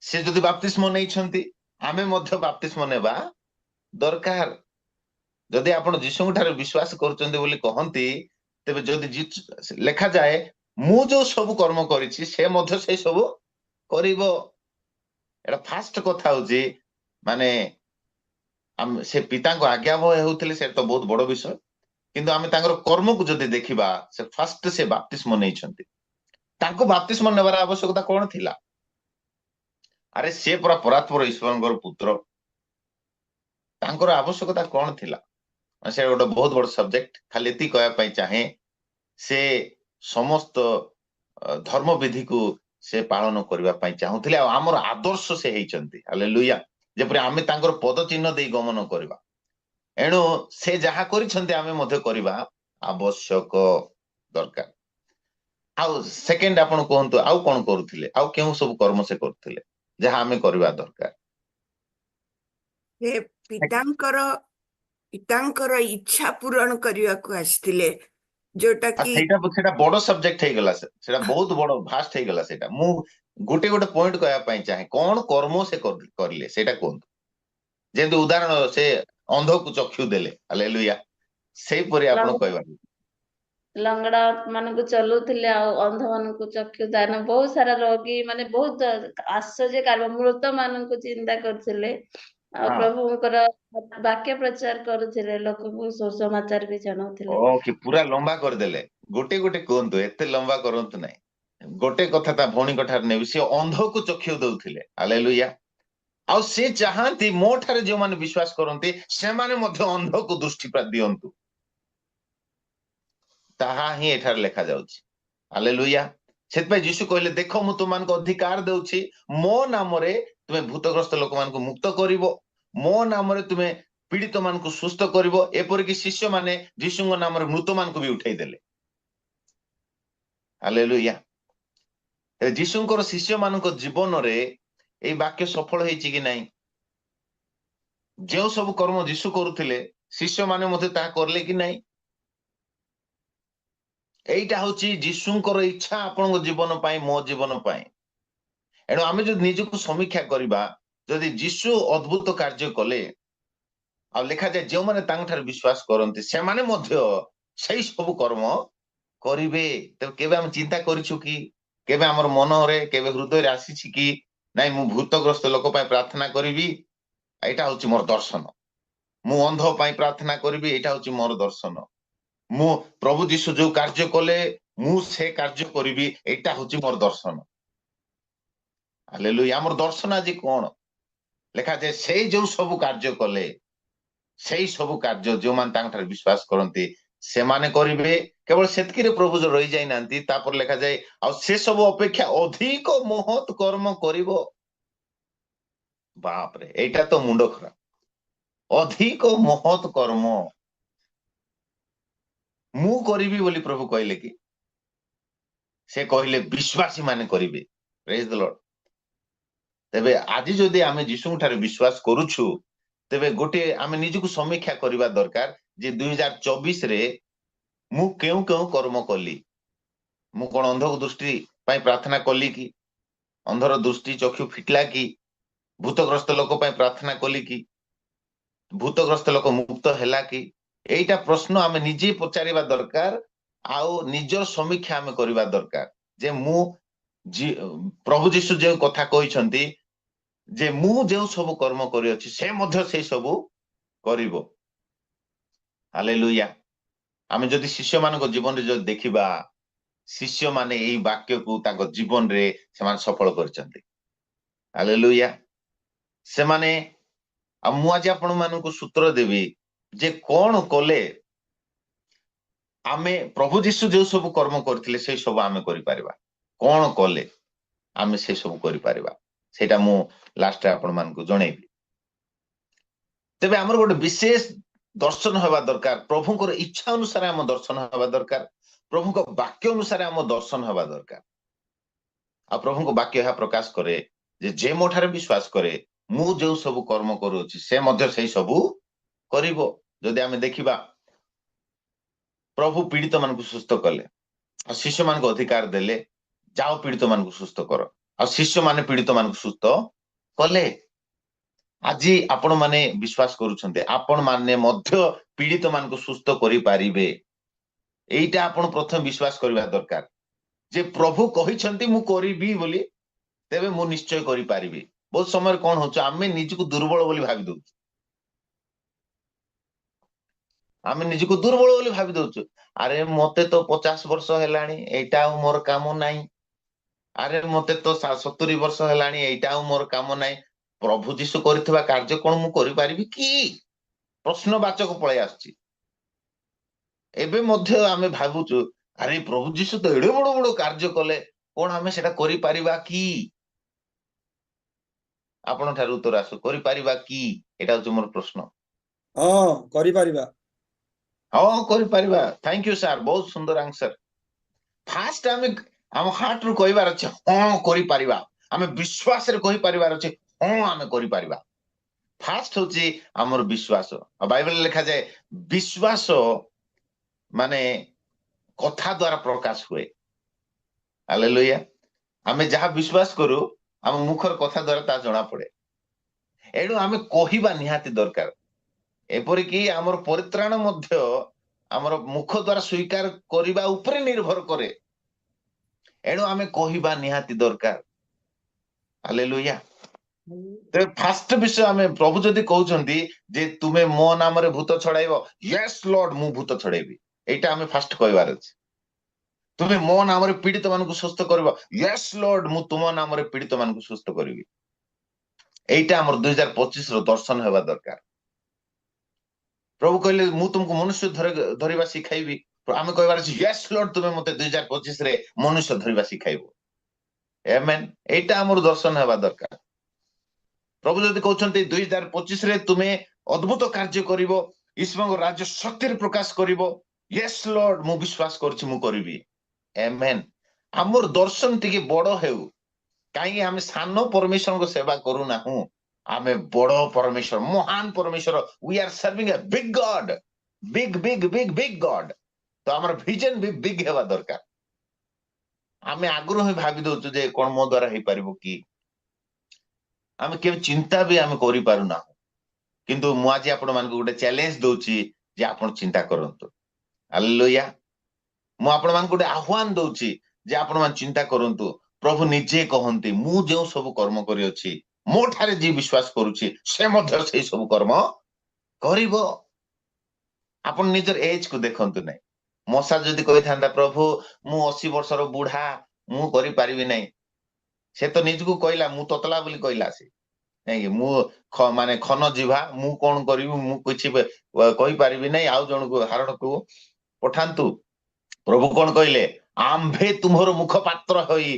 ସେ ଯଦି ବାପ୍ତିସ୍ମ ନେଇଛନ୍ତି, ଆମେ ମଧ୍ୟ ବାପ୍ତିସ୍ମ ନେବା ଦରକାର। ଯଦି ଆପଣ ଯୀଶୁଙ୍କ ଠାରୁ ବିଶ୍ୱାସ କରୁଛନ୍ତି ବୋଲି କହନ୍ତି, ତେବେ ଯଦି ଲେଖାଯାଏ, ମୁଁ ଯୋଉ ସବୁ କର୍ମ କରିଛି, ସେ ମଧ୍ୟ ସେଇ ସବୁ କରିବ। ଏଟା ଫାଷ୍ଟ କଥା ହଉଛି, ମାନେ ଆମେ ସେ ପିତାଙ୍କ ଆଜ୍ଞାବହ ହେଉଥିଲେ, ସେ ତ ବହୁତ ବଡ ବିଷୟ। କିନ୍ତୁ ଆମେ ତାଙ୍କର କର୍ମକୁ ଯଦି ଦେଖିବା, ସେ ଫାଷ୍ଟ ସେ ବାପ୍ତିସ୍ମ ନେଇଛନ୍ତି। ତାଙ୍କୁ ବାପ୍ତିସ୍ମ ନେବାର ଆବଶ୍ୟକତା କଣ ଥିଲା? ଆରେ, ସେ ପୁରା ପରାତ୍ପର ଈଶ୍ୱରଙ୍କର ପୁତ୍ର, ତାଙ୍କର ଆବଶ୍ୟକତା କଣ ଥିଲା? ସେ ଗୋଟେ ବହୁତ ବଡ ସବଜେକ୍ଟ। ଖାଲି ଏତିକି କହିବା ପାଇଁ ଚାହେଁ, ସେ ସମସ୍ତ ଧର୍ମ ବିଧିକୁ ସେ ପାଳନ କରିବା ପାଇଁ ଚାହୁଁଥିଲେ ଆଉ ଆମର ଆଦର୍ଶ ସେ ହେଇଛନ୍ତି। ହାଲେଲୁୟା। ଯେପରି ଆମେ ତାଙ୍କର ପଦ ଚିହ୍ନ ଦେଇ ଗମନ କରିବା। ଏଣୁ ସେ ଯାହା କରିଛନ୍ତି, ଆମେ ମଧ୍ୟ କରିବା ଆବଶ୍ୟକ, ଦରକାର। ଆଉ ସେକେଣ୍ଡ ଆପଣ କୁହନ୍ତୁ, ଆଉ କଣ କରୁଥିଲେ? ଆଉ କେଉଁ ସବୁ କର୍ମ ସେ କରୁଥିଲେ, ଯାହା ଆମେ କରିବା ଦରକାର? ସେ ପିତାଙ୍କର ଇଚ୍ଛା ପୂରଣ କରିବାକୁ ଆସିଥିଲେ, ଯୋଉଟା ଆଉ କି ସେଇଟା ବଡ ସବଜେକ୍ଟ ହେଇଗଲା। ସେଟା ବହୁତ ବଡ, ଭାଷ୍ଟ ହେଇଗଲା ସେଇଟା। ମୁଁ ଗୋଟେ ଗୋଟେ ପଏଣ୍ଟ କହିବା ପାଇଁ ଚାହେଁ। କଣ କର୍ମ ସେ କରିଲେ, ସେଇଟା କୁହନ୍ତୁ। ଯେମିତି ଉଦାହରଣ, ସେ ଅନ୍ଧକୁ ଚକ୍ଷୁ ଦେଲେ। ହାଲେଲୁୟା। ସେଇପରି ଆପଣ କହିବା। ଲଙ୍ଗଡା ମାନଙ୍କୁ ଚଲୁଥିଲେ ଆଉ ଅନ୍ଧ ମାନଙ୍କୁ ଚକ୍ଷୁ ଦାନ, ବହୁତ ସାରା ରୋଗୀ, ମାନେ ବହୁତ ଆଶ୍ଚର୍ଯ୍ୟ କାର୍ଯ୍ୟ, ମୃତ ମାନଙ୍କୁ ଜିନ୍ଦା କରୁଥିଲେ ଆଉ ପ୍ରଭୁଙ୍କର ବାକ୍ୟ ପ୍ରଚାର କରୁଥିଲେ, ଲୋକଙ୍କୁ ସୁସମାଚାର ବି ଜଣାଉଥିଲେ। ଓକେ, ପୁରା ଲମ୍ବା କରିଦେଲେ। ଗୋଟେ ଗୋଟେ କୁହନ୍ତୁ, ଏତେ ଲମ୍ବା କରନ୍ତୁ ନାହିଁ। ଗୋଟେ କଥା ତା ଭଉଣୀଙ୍କ ଠାରୁ ନେବି। ସେ ଅନ୍ଧକୁ ଚକ୍ଷୁ ଦଉଥିଲେ। ହାଲେଲୁୟା। ଆଉ ସେ ଚାହାନ୍ତି, ମୋ ଠାରେ ଯେଉଁମାନେ ବିଶ୍ୱାସ କରନ୍ତି, ସେମାନେ ମଧ୍ୟ ଅନ୍ଧକୁ ଦୃଷ୍ଟି ଦିଅନ୍ତୁ। ତାହା ହିଁ ଏଠାରେ ଲେଖାଯାଉଛି। ହାଲେଲୁୟା। ସେଥିପାଇଁ ଯୀଶୁ କହିଲେ, ଦେଖ, ମୁଁ ତୁମମାନଙ୍କୁ ଅଧିକାର ଦେଉଛି, ମୋ ନାମରେ ତୁମେ ଭୂତଗ୍ରସ୍ତ ଲୋକମାନଙ୍କୁ ମୁକ୍ତ କରିବ, ମୋ ନାମରେ ତୁମେ ପୀଡିତ ମାନଙ୍କୁ ସୁସ୍ଥ କରିବ। ଏପରିକି ଶିଷ୍ୟମାନେ ଯୀଶୁଙ୍କ ନାମରେ ମୃତମାନଙ୍କୁ ବି ଉଠେଇ ଦେଲେ। ହାଲେଲୁୟା। ତେବେ ଯୀଶୁଙ୍କର ଶିଷ୍ୟମାନଙ୍କ ଜୀବନରେ ଏଇ ବାକ୍ୟ ସଫଳ ହେଇଛି କି ନାହିଁ? ଯେଉଁ ସବୁ କର୍ମ ଯୀଶୁ କରୁଥିଲେ, ଶିଷ୍ୟମାନେ ମଧ୍ୟ ତାହା କଲେ କି ନାହିଁ? ଏଇଟା ହଉଛି ଯୀଶୁଙ୍କର ଇଚ୍ଛା ଆପଣଙ୍କ ଜୀବନ ପାଇଁ, ମୋ ଜୀବନ ପାଇଁ। ଏଣୁ ଆମେ ଯଦି ନିଜକୁ ସମୀକ୍ଷା କରିବା, ଯଦି ଯୀଶୁ ଅଦ୍ଭୁତ କାର୍ଯ୍ୟ କଲେ ଆଉ ଲେଖାଯାଏ, ଯେଉଁମାନେ ତାଙ୍କଠାରେ ବିଶ୍ୱାସ କରନ୍ତି, ସେମାନେ ମଧ୍ୟ ସେଇ ସବୁ କର୍ମ କରିବେ, ତେବେ କେବେ ଆମେ ଚିନ୍ତା କରିଛୁ କି? କେବେ ଆମର ମନରେ, କେବେ ହୃଦୟରେ ଆସିଛି କି ନାଇଁ, ମୁଁ ଭୂତଗ୍ରସ୍ତ ଲୋକ ପାଇଁ ପ୍ରାର୍ଥନା କରିବି, ଏଇଟା ହଉଛି ମୋର ଦର୍ଶନ। ମୁଁ ଅନ୍ଧ ପାଇଁ ପ୍ରାର୍ଥନା କରିବି, ଏଇଟା ହଉଛି ମୋର ଦର୍ଶନ। ମୁଁ ପ୍ରଭୁ ଯୀଶୁ ଯୋଉ କାର୍ଯ୍ୟ କଲେ, ମୁଁ ସେ କାର୍ଯ୍ୟ କରିବି, ଏଇଟା ହଉଛି ମୋର ଦର୍ଶନ। ହାଲେଲୁୟା। ଆମର ଦର୍ଶନ ଆଜି କଣ? ଲେଖାଯାଏ, ସେଇ ଯୋଉ ସବୁ କାର୍ଯ୍ୟ କଲେ, ସେଇ ସବୁ କାର୍ଯ୍ୟ ଯେଉଁମାନେ ତାଙ୍କଠାରେ ବିଶ୍ୱାସ କରନ୍ତି, ସେମାନେ କରିବେ। କେବଳ ସେତିକିରେ ପ୍ରଭୁ ରହିଯାଇନାହାନ୍ତି। ତାପରେ ଲେଖାଯାଏ, ଆଉ ସେ ସବୁ ଅପେକ୍ଷା ଅଧିକ ମହତ୍ କର୍ମ କରିବ। ବାପରେ, ଏଇଟା ତ ମୁଣ୍ଡ ଖରାପ। ଅଧିକ ମହତ୍ କର୍ମ ମୁଁ କରିବି ବୋଲି ପ୍ରଭୁ କହିଲେ କି? ସେ କହିଲେ, ବିଶ୍ୱାସୀ ମାନେ କରିବେ। Praise the Lord। ତେବେ ଆଜି ଯଦି ଆମେ ଯୀଶୁଙ୍କ ଠାରେ ବିଶ୍ୱାସ କରୁଛୁ, ତେବେ ଗୋଟିଏ ଆମେ ନିଜକୁ ସମୀକ୍ଷା କରିବା ଦରକାର ଯେ 2024ରେ ମୁଁ କେଉଁ କେଉଁ କର୍ମ କଲି? ମୁଁ କଣ ଅନ୍ଧକୁ ଦୃଷ୍ଟି ପାଇଁ ପ୍ରାର୍ଥନା କଲି କି? ଅନ୍ଧର ଦୃଷ୍ଟି ଚକ୍ଷୁ ଫିଟିଲା କି? ଭୂତଗ୍ରସ୍ତ ଲୋକ ପାଇଁ ପ୍ରାର୍ଥନା କଲି କି? ଭୂତଗ୍ରସ୍ତ ଲୋକ ମୁକ୍ତ ହେଲା କି? ଏଇଟା ପ୍ରଶ୍ନ ଆମେ ନିଜେ ପଚାରିବା ଦରକାର ଆଉ ନିଜର ସମୀକ୍ଷା ଆମେ କରିବା ଦରକାର ଯେ ମୁଁ ପ୍ରଭୁ ଯୀଶୁ ଯେଉଁ କଥା କହିଛନ୍ତି ଯେ ମୁଁ ଯେଉଁ ସବୁ କର୍ମ କରିଅଛି, ସେ ମଧ୍ୟ ସେଇ ସବୁ କରିବ। ହାଲେଲୁୟା। ଆମେ ଯଦି ଶିଷ୍ୟମାନଙ୍କ ଜୀବନରେ ଯଦି ଦେଖିବା, ଶିଷ୍ୟମାନେ ଏଇ ବାକ୍ୟକୁ ତାଙ୍କ ଜୀବନରେ ସେମାନେ ସଫଳ କରିଛନ୍ତି। ହାଲେଲୁୟା। ସେମାନେ ଆଉ ମୁଁ ଆଜି ଆପଣ ମାନଙ୍କୁ ସୂତ୍ର ଦେବି ଯେ କଣ କଲେ ଆମେ ପ୍ରଭୁ ଯୀଶୁ ଯୋଉ ସବୁ କର୍ମ କରିଥିଲେ, ସେଇ ସବୁ ଆମେ କରିପାରିବା। କଣ କଲେ ଆମେ ସେ ସବୁ କରିପାରିବା, ସେଇଟା ମୁଁ ଲାଷ୍ଟରେ ଆପଣ ମାନଙ୍କୁ ଜଣେଇବି। ତେବେ ଆମର ଗୋଟେ ବିଶେଷ ଦର୍ଶନ ହେବା ଦରକାର। ପ୍ରଭୁଙ୍କର ଇଚ୍ଛା ଅନୁସାରେ ଆମ ଦର୍ଶନ ହେବା ଦରକାର। ପ୍ରଭୁଙ୍କ ବାକ୍ୟ ଅନୁସାରେ ଆମ ଦର୍ଶନ ହେବା ଦରକାର। ଆଉ ପ୍ରଭୁଙ୍କ ବାକ୍ୟ ଏହା ପ୍ରକାଶ କରେ ଯେ ଯେ ମୋ ଠାରେ ବିଶ୍ୱାସ କରେ, ମୁଁ ଯେଉଁ ସବୁ କର୍ମ କରୁଅଛି, ସେ ମଧ୍ୟ ସେଇ ସବୁ କରିବ। ଯଦି ଆମେ ଦେଖିବା, ପ୍ରଭୁ ପୀଡିତ ମାନଙ୍କୁ ସୁସ୍ଥ କଲେ ଆଉ ଶିଷ୍ୟମାନଙ୍କୁ ଅଧିକାର ଦେଲେ, ଯାଅ, ପୀଡିତ ମାନଙ୍କୁ ସୁସ୍ଥ କର। ଆଉ ଶିଷ୍ୟମାନେ ପୀଡିତ ମାନଙ୍କୁ ସୁସ୍ଥ କଲେ। ଆଜି ଆପଣ ମାନେ ବିଶ୍ୱାସ କରୁଛନ୍ତି, ଆପଣ ମାନେ ମଧ୍ୟ ପୀଡିତ ମାନଙ୍କୁ ସୁସ୍ଥ କରିପାରିବେ। ଏଇଟା ଆପଣ ପ୍ରଥମେ ବିଶ୍ୱାସ କରିବା ଦରକାର ଯେ ପ୍ରଭୁ କହିଛନ୍ତି ମୁଁ କରିବି ବୋଲି, ତେବେ ମୁଁ ନିଶ୍ଚୟ କରିପାରିବି। ବହୁତ ସମୟରେ କଣ ହଉଛି, ଆମେ ନିଜକୁ ଦୁର୍ବଳ ବୋଲି ଭାବି ଦଉଛୁ। ଆମେ ନିଜକୁ ଦୁର୍ବଳ ବୋଲି ଭାବି ଦଉଛୁ। ଆରେ, ମତେ ତ 50 ବର୍ଷ ହେଲାଣି, ଏଇଟା ଆଉ ମୋର କାମ ନାହିଁ। ଆରେ, ମତେ ତ 70 ବର୍ଷ ହେଲାଣି, ଏଇଟା ଆଉ ମୋର କାମ ନାହିଁ। ପ୍ରଭୁ ଯୀଶୁ କରିଥିବା କାର୍ଯ୍ୟ କଣ ମୁଁ କରିପାରିବି କି? ପ୍ରଶ୍ନବାଚକ ପଳେଇ ଆସୁଛି। ଏବେ ମଧ୍ୟ ଆମେ ଭାବୁଛୁ, ଆରେ, ପ୍ରଭୁ ଯୀଶୁ ତ ଏଡେ ବଡ ବଡ କାର୍ଯ୍ୟ କଲେ, କଣ ଆମେ ସେଟା କରିପାରିବା କି? ଆପଣ ଠାରୁ ଉତ୍ତର ଆସୁ, କରିପାରିବା କି? ଏଇଟା ହଉଛି ମୋର ପ୍ରଶ୍ନ। ହଁ, କରିପାରିବା। ହଁ, କରିପାରିବା। Thank you sir, ବହୁତ ସୁନ୍ଦର ଆନ୍ସର। ଫାଷ୍ଟ ଆମେ ଆମ ହାର୍ଟ ରୁ କହିବାର ଅଛି, ହଁ, କରିପାରିବା। ଆମେ ବିଶ୍ୱାସରେ କହିପାରିବାର ଅଛି, ହଁ, ଆମେ କରିପାରିବା। ଫାଷ୍ଟ ହଉଛି ଆମର ବିଶ୍ୱାସ। ଆଉ ବାଇବେଲରେ ଲେଖାଯାଏ, ବିଶ୍ୱାସ ମାନେ କଥା ଦ୍ଵାରା ପ୍ରକାଶ ହୁଏ। ହାଲେଲୁୟା। ଆମେ ଯାହା ବିଶ୍ୱାସ କରୁ, ଆମ ମୁଖର କଥା ଦ୍ଵାରା ତାହା ଜଣା ପଡେ। ଏଣୁ ଆମେ କହିବା ନିହାତି ଦରକାର। ଏପରିକି ଆମର ପରିତ୍ରାଣ ମଧ୍ୟ ଆମର ମୁଖ ଦ୍ଵାରା ସ୍ୱୀକାର କରିବା ଉପରେ ନିର୍ଭର କରେ। ଏଣୁ ଆମେ କହିବା ନିହାତି ଦରକାର। ହାଲେଲୁୟା। ତେବେ ଫାଷ୍ଟ ବିଷୟ, ଆମେ ପ୍ରଭୁ ଯଦି କହୁଛନ୍ତି ଯେ ତୁମେ ମୋ ନାମରେ ଭୂତ ଛଡାଇବ, ୟେସ୍ ଲର୍ଡ, ମୁଁ ଭୂତ ଛଡେଇବି। ଏଇଟା ଆମେ ଫାଷ୍ଟ କହିବାର ଅଛି। ତୁମେ ମୋ ନାମରେ ପୀଡିତ ମାନଙ୍କୁ ସୁସ୍ଥ କରିବ, ୟେସ୍ ଲର୍ଡ, ମୁଁ ତୁମ ନାମରେ ପୀଡିତ ମାନଙ୍କୁ ସୁସ୍ଥ କରିବି। ଏଇଟା ଆମର 2025 ର ଦର୍ଶନ ହେବା ଦରକାର। ପ୍ରଭୁ କହିଲେ, ମୁଁ ତୁମକୁ ମନୁଷ୍ୟ ଧରିବା ଶିଖାଇବି। ଆମେ କହିବାର ଅଛି, ୟେସ୍ ଲର୍ଡ, ତୁମେ ମତେ 2025ରେ ମନୁଷ୍ୟ ଧରିବା ଶିଖାଇବ। ଏମେନ୍। ଏଇଟା ଆମର ଦର୍ଶନ ହେବା ଦରକାର। ପ୍ରଭୁ ଯଦି କହୁଛନ୍ତି 2025ରେ ତୁମେ ଅଦ୍ଭୁତ କାର୍ଯ୍ୟ କରିବ, ଈଶ୍ୱରଙ୍କ ରାଜ୍ୟ ଶକ୍ତିରେ ପ୍ରକାଶ କରିବ, ୟେସ୍ ଲର୍ଡ, ମୁଁ ବିଶ୍ୱାସ କରୁଛି, ମୁଁ କରିବି। ଏମେନ୍। ଆମର ଦର୍ଶନ ଟିକେ ବଡ ହେଉ। କାହିଁକି ଆମେ ସାନ ପରମେଶ୍ୱରଙ୍କ ସେବା କରୁନାହୁଁ, ଆମେ ବଡ ପରମେଶ୍ୱର, ମହାନ ପରମେଶ୍ୱର। We are serving a big God, big, big, big, big God. ତ ଆମର ଭିଜନ ବି ବିగ్ ହେବା ଦରକାର। ଆମେ ଆଗରୁ ହିଁ ଭାବି ଦଉଛୁ ଯେ କଣ ମୋ ଦ୍ଵାରା ହେଇପାରିବ କି? ଆମେ କେବେ ଚିନ୍ତା ବି ଆମେ କରିପାରୁନାହୁଁ। କିନ୍ତୁ ମୁଁ ଆଜି ଆପଣ ମାନଙ୍କୁ ଗୋଟେ ଚ୍ୟାଲେଞ୍ଜ ଦଉଛି ଯେ ଆପଣ ଚିନ୍ତା କରନ୍ତୁ। ହାଲେଲୁୟା। ମୁଁ ଆପଣ ମାନଙ୍କୁ ଗୋଟେ ଆହ୍ୱାନ ଦଉଛି ଯେ ଆପଣ ମାନେ ଚିନ୍ତା କରନ୍ତୁ। ପ୍ରଭୁ ନିଜେ କହନ୍ତି, ମୁଁ ଯେଉଁ ସବୁ କର୍ମ କରିଅଛି, ମୋ ଠାରେ ଯିଏ ବିଶ୍ୱାସ କରୁଛି, ସେ ମଧ୍ୟ ସେଇ ସବୁ କର୍ମ କରିବ। ଆପଣ ନିଜର ଏଜ କୁ ଦେଖନ୍ତୁ ନାହିଁ। ମୋଶା ଯଦି କହିଥାନ୍ତା, ପ୍ରଭୁ, ମୁଁ 80 ବର୍ଷର ବୁଢା, ମୁଁ କରିପାରିବି ନାହିଁ। ସେ ତ ନିଜକୁ କହିଲା, ମୁଁ ତତଲା ବୋଲି କହିଲା ସେ। ନାଇଁ, ମୁଁ ମାନେ ଖନ ଜିଭା, ମୁଁ କଣ କରିବି? ମୁଁ କିଛି କହିପାରିବି ନାହିଁ। ଆଉ ଜଣକୁ, ହାରଣକୁ ପଠାନ୍ତୁ। ପ୍ରଭୁ କଣ କହିଲେ? ଆମ୍ଭେ ତୁମର ମୁଖପାତ୍ର ହୋଇ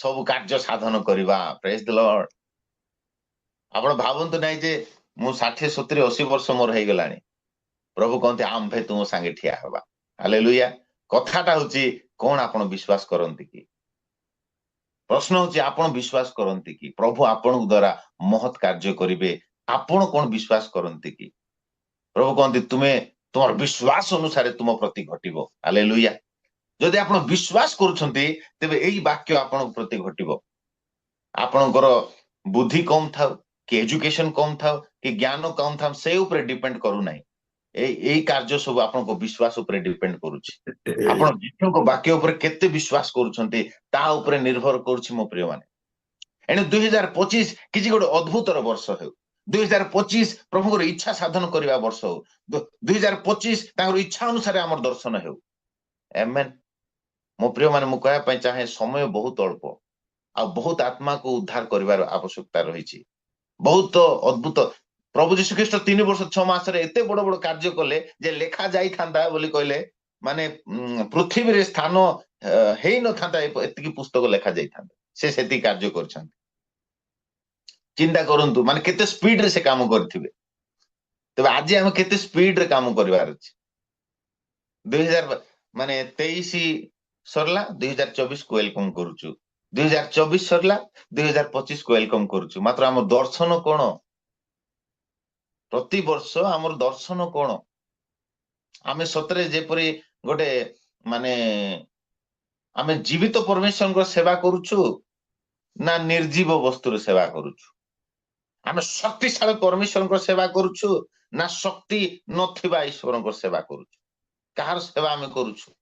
ସବୁ କାର୍ଯ୍ୟ ସାଧନ କରିବା। ପ୍ରେଜ ଦ ଲର୍ଡ। ଆପଣ ଭାବନ୍ତୁ ନାହିଁ ଯେ ମୁଁ 60, 70, 80 ବର୍ଷ ମୋର ହେଇଗଲାଣି। ପ୍ରଭୁ କହନ୍ତି, ଆମ୍ଭେ ତୁମ ସାଙ୍ଗେ ଠିଆ ହେବା। ହାଲେଲୁୟା। କଥାଟା ହଉଛି କଣ, ଆପଣ ବିଶ୍ୱାସ କରନ୍ତି କି? ପ୍ରଶ୍ନ ହଉଛି, ଆପଣ ବିଶ୍ୱାସ କରନ୍ତି କି ପ୍ରଭୁ ଆପଣଙ୍କ ଦ୍ଵାରା ମହତ କାର୍ଯ୍ୟ କରିବେ? ଆପଣ କଣ ବିଶ୍ୱାସ କରନ୍ତି କି? ପ୍ରଭୁ କହନ୍ତି, ତୁମେ ତୁମର ବିଶ୍ୱାସ ଅନୁସାରେ ତୁମ ପ୍ରତି ଘଟିବ। ହାଲେଲୁୟା। ଯଦି ଆପଣ ବିଶ୍ୱାସ କରୁଛନ୍ତି, ତେବେ ଏଇ ବାକ୍ୟ ଆପଣଙ୍କ ପ୍ରତି ଘଟିବ। ଆପଣଙ୍କର ବୁଦ୍ଧି କମ ଥାଉ କି ଏଜୁକେସନ କମ ଥାଉ କି ଜ୍ଞାନ କମ ଥାଉ, ସେ ଉପରେ ଡିପେଣ୍ଡ କରୁନାହିଁ। ଏଇ ଏଇ କାର୍ଯ୍ୟ ସବୁ ଆପଣଙ୍କ ବିଶ୍ୱାସ ଉପରେ ଡିପେଣ୍ଡ କରୁଛି। ଆପଣ ଯୀଶୁଙ୍କ ବାକ୍ୟ ଉପରେ କେତେ ବିଶ୍ୱାସ କରୁଛନ୍ତି, ତା ଉପରେ ନିର୍ଭର କରୁଛି, ମୋ ପ୍ରିୟ ମାନେ। ଏଣୁ 2025 କିଛି ଗୋଟେ ଅଦ୍ଭୁତର ବର୍ଷ ହେଉ। 2025 ପ୍ରଭୁଙ୍କର ଇଚ୍ଛା ସାଧନ କରିବା ବର୍ଷ ହଉ। 2025 ତାଙ୍କର ଇଚ୍ଛା ଅନୁସାରେ ଆମର ଦର୍ଶନ ହେଉ। ଏମେନ୍। ମୋ ପ୍ରିୟ ମାନେ, ମୁଁ କହିବା ପାଇଁ ଚାହେଁ, ସମୟ ବହୁତ ଅଳ୍ପ ଆଉ ବହୁତ ଆତ୍ମାକୁ ଉଦ୍ଧାର କରିବାର ଆବଶ୍ୟକତା ରହିଛି। ବହୁତ ଅଦ୍ଭୁତ ପ୍ରଭୁ ଯୀଶୁ ଖ୍ରୀଷ୍ଟ 3 ବର୍ଷ 6 ମାସରେ ଏତେ ବଡ ବଡ କାର୍ଯ୍ୟ କଲେ ଯେ ଲେଖା ଯାଇଥାନ୍ତା ବୋଲି କହିଲେ, ମାନେ ପୃଥିବୀରେ ସ୍ଥାନ ହେଇନଥାନ୍ତା, ଏତିକି ପୁସ୍ତକ ଲେଖା ଯାଇଥାନ୍ତା। ସେ ସେତିକି କାର୍ଯ୍ୟ କରିଛନ୍ତି। ଚିନ୍ତା କରନ୍ତୁ, ମାନେ କେତେ ସ୍ପିଡରେ ସେ କାମ କରିଥିବେ। ତେବେ ଆଜି ଆମେ କେତେ ସ୍ପିଡରେ କାମ କରିବାର ଅଛି? 2000 ମାନେ 23 ସରିଲା, 2024 କୁ welcome କରୁଛୁ। 2024 ସରିଲା, 2025 କୁ welcome କରୁଛୁ। ମାତ୍ର ଆମ ଦର୍ଶନ କଣ? ପ୍ରତିବର୍ଷ ଆମର ଦର୍ଶନ କଣ? ଆମେ ସତରେ ଯେପରି ଗୋଟେ ମାନେ ଆମେ ଜୀବିତ ପରମେଶ୍ୱରଙ୍କ ସେବା କରୁଛୁ ନା ନିର୍ଜୀବ ବସ୍ତୁର ସେବା କରୁଛୁ? ଆମେ ଶକ୍ତିଶାଳୀ ପରମେଶ୍ୱରଙ୍କ ସେବା କରୁଛୁ ନା ଶକ୍ତି ନଥିବା ଈଶ୍ୱରଙ୍କ ସେବା କରୁଛୁ? କାହାର ସେବା ଆମେ କରୁଛୁ?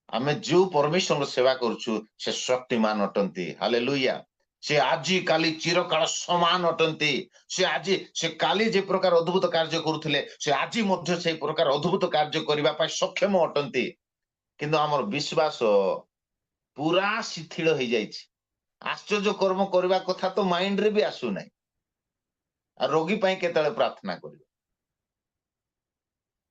ଆମେ ଯୋଉ ପରମେଶ୍ୱରଙ୍କ ସେବା କରୁଛୁ, ସେ ଶକ୍ତିମାନ ଅଟନ୍ତି। ହାଲେଲୁୟା। ସେ ଆଜି, କାଲି, ଚିରକାଳ ସମାନ ଅଟନ୍ତି। ସେ ଆଜି, ସେ କାଲି ଯେ ପ୍ରକାର ଅଦ୍ଭୁତ କାର୍ଯ୍ୟ କରୁଥିଲେ, ସେ ଆଜି ମଧ୍ୟ ସେଇ ପ୍ରକାର ଅଦ୍ଭୁତ କାର୍ଯ୍ୟ କରିବା ପାଇଁ ସକ୍ଷମ ଅଟନ୍ତି। କିନ୍ତୁ ଆମର ବିଶ୍ୱାସ ପୁରା ଶିଥିଳ ହେଇଯାଇଛି। ଆଶ୍ଚର୍ଯ୍ୟ କର୍ମ କରିବା କଥା ତ ମାଇଣ୍ଡରେ ବି ଆସୁନାହିଁ, ଆଉ ରୋଗୀ ପାଇଁ କେତେବେଳେ ପ୍ରାର୍ଥନା କରିବ?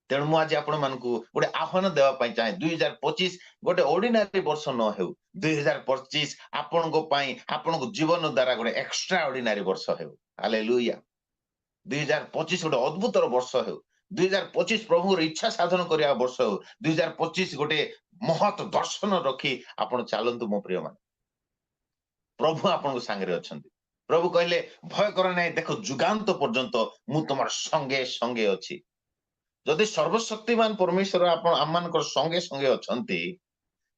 ତେଣୁ ମୁଁ ଆଜି ଆପଣ ମାନଙ୍କୁ ଗୋଟେ ଆହ୍ୱାନ ଦେବା ପାଇଁ ଚାହେଁ, 2025 ଗୋଟେ ଅର୍ଡିନାରୀ ବର୍ଷ ନ ହେଉ। 2025 ଆପଣଙ୍କ ପାଇଁ, ଆପଣଙ୍କ ଜୀବନ ଦ୍ଵାରା ଗୋଟେ ଏକ୍ସଟ୍ରା ଅର୍ଡିନାରୀ ବର୍ଷ ହେଉ। ହାଲେଲୁୟା। 2025 ଗୋଟେ ଅଦ୍ଭୁତର ବର୍ଷ ହେଉ। 2025 ପ୍ରଭୁଙ୍କର ଇଚ୍ଛା ସାଧନ କରିବା ବର୍ଷ ହେଉ। 2025 ଗୋଟେ ମହତ ଦର୍ଶନ ରଖି ଆପଣ ଚାଲନ୍ତୁ, ମୋ ପ୍ରିୟ ମାନେ। ପ୍ରଭୁ ଆପଣଙ୍କ ସାଙ୍ଗରେ ଅଛନ୍ତି। ପ୍ରଭୁ କହିଲେ, "ଭୟ କର ନାହିଁ, ଦେଖ, ଯୁଗାନ୍ତ ପର୍ଯ୍ୟନ୍ତ ମୁଁ ତୁମର ସଙ୍ଗେ ସଙ୍ଗେ ଅଛି।" ଯଦି ସର୍ବଶକ୍ତିମାନ ପରମେଶ୍ୱର ଆପଣ ଆମମାନଙ୍କର ସଙ୍ଗେ ସଙ୍ଗେ ଅଛନ୍ତି,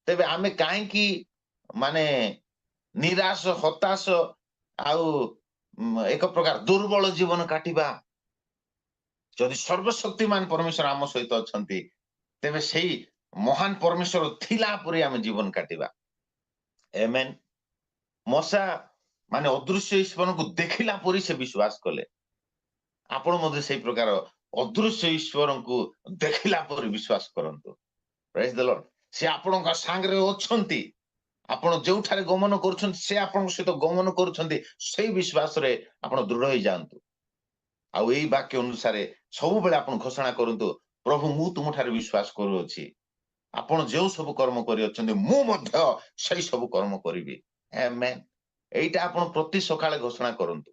ତେବେ ଆମେ କାହିଁକି ମାନେ ନିରାଶ, ହତାଶ ଆଉ ଏକ ପ୍ରକାର ଦୁର୍ବଳ ଜୀବନ କାଟିବା? ଯଦି ସର୍ବଶକ୍ତିମାନ ପରମେଶ୍ୱର ଆମ ସହିତ ଅଛନ୍ତି, ତେବେ ସେଇ ମହାନ ପରମେଶ୍ୱର ଥିଲା ପରି ଆମେ ଜୀବନ କାଟିବା। ଏମେନ୍। ମୋଶା ମାନେ ଅଦୃଶ୍ୟ ଈଶ୍ୱରଙ୍କୁ ଦେଖିଲା ପରି ସେ ବିଶ୍ୱାସ କଲେ। ଆପଣ ମଧ୍ୟ ସେଇ ପ୍ରକାର ଅଦୃଶ୍ୟ ଈଶ୍ୱରଙ୍କୁ ଦେଖିଲା ପରି ବିଶ୍ୱାସ କରନ୍ତୁ। Praise the Lord. ସେ ଆପଣଙ୍କ ସାଙ୍ଗରେ ଅଛନ୍ତି। ଆପଣ ଯେଉଁଠାରେ ଗମନ କରୁଛନ୍ତି, ସେ ଆପଣଙ୍କ ସହିତ ଗମନ କରୁଛନ୍ତି। ସେଇ ବିଶ୍ୱାସରେ ଆପଣ ଦୃଢ ହେଇଯାଆନ୍ତୁ। ଆଉ ଏଇ ବାକ୍ୟ ଅନୁସାରେ ସବୁବେଳେ ଆପଣ ଘୋଷଣା କରନ୍ତୁ, "ପ୍ରଭୁ, ମୁଁ ତୁମଠାରେ ବିଶ୍ୱାସ କରୁଅଛି। ଆପଣ ଯେଉଁ ସବୁ କର୍ମ କରିଅଛନ୍ତି, ମୁଁ ମଧ୍ୟ ସେଇ ସବୁ କର୍ମ କରିବି।" Amen. ଏଇଟା ଆପଣ ପ୍ରତି ସକାଳେ ଘୋଷଣା କରନ୍ତୁ।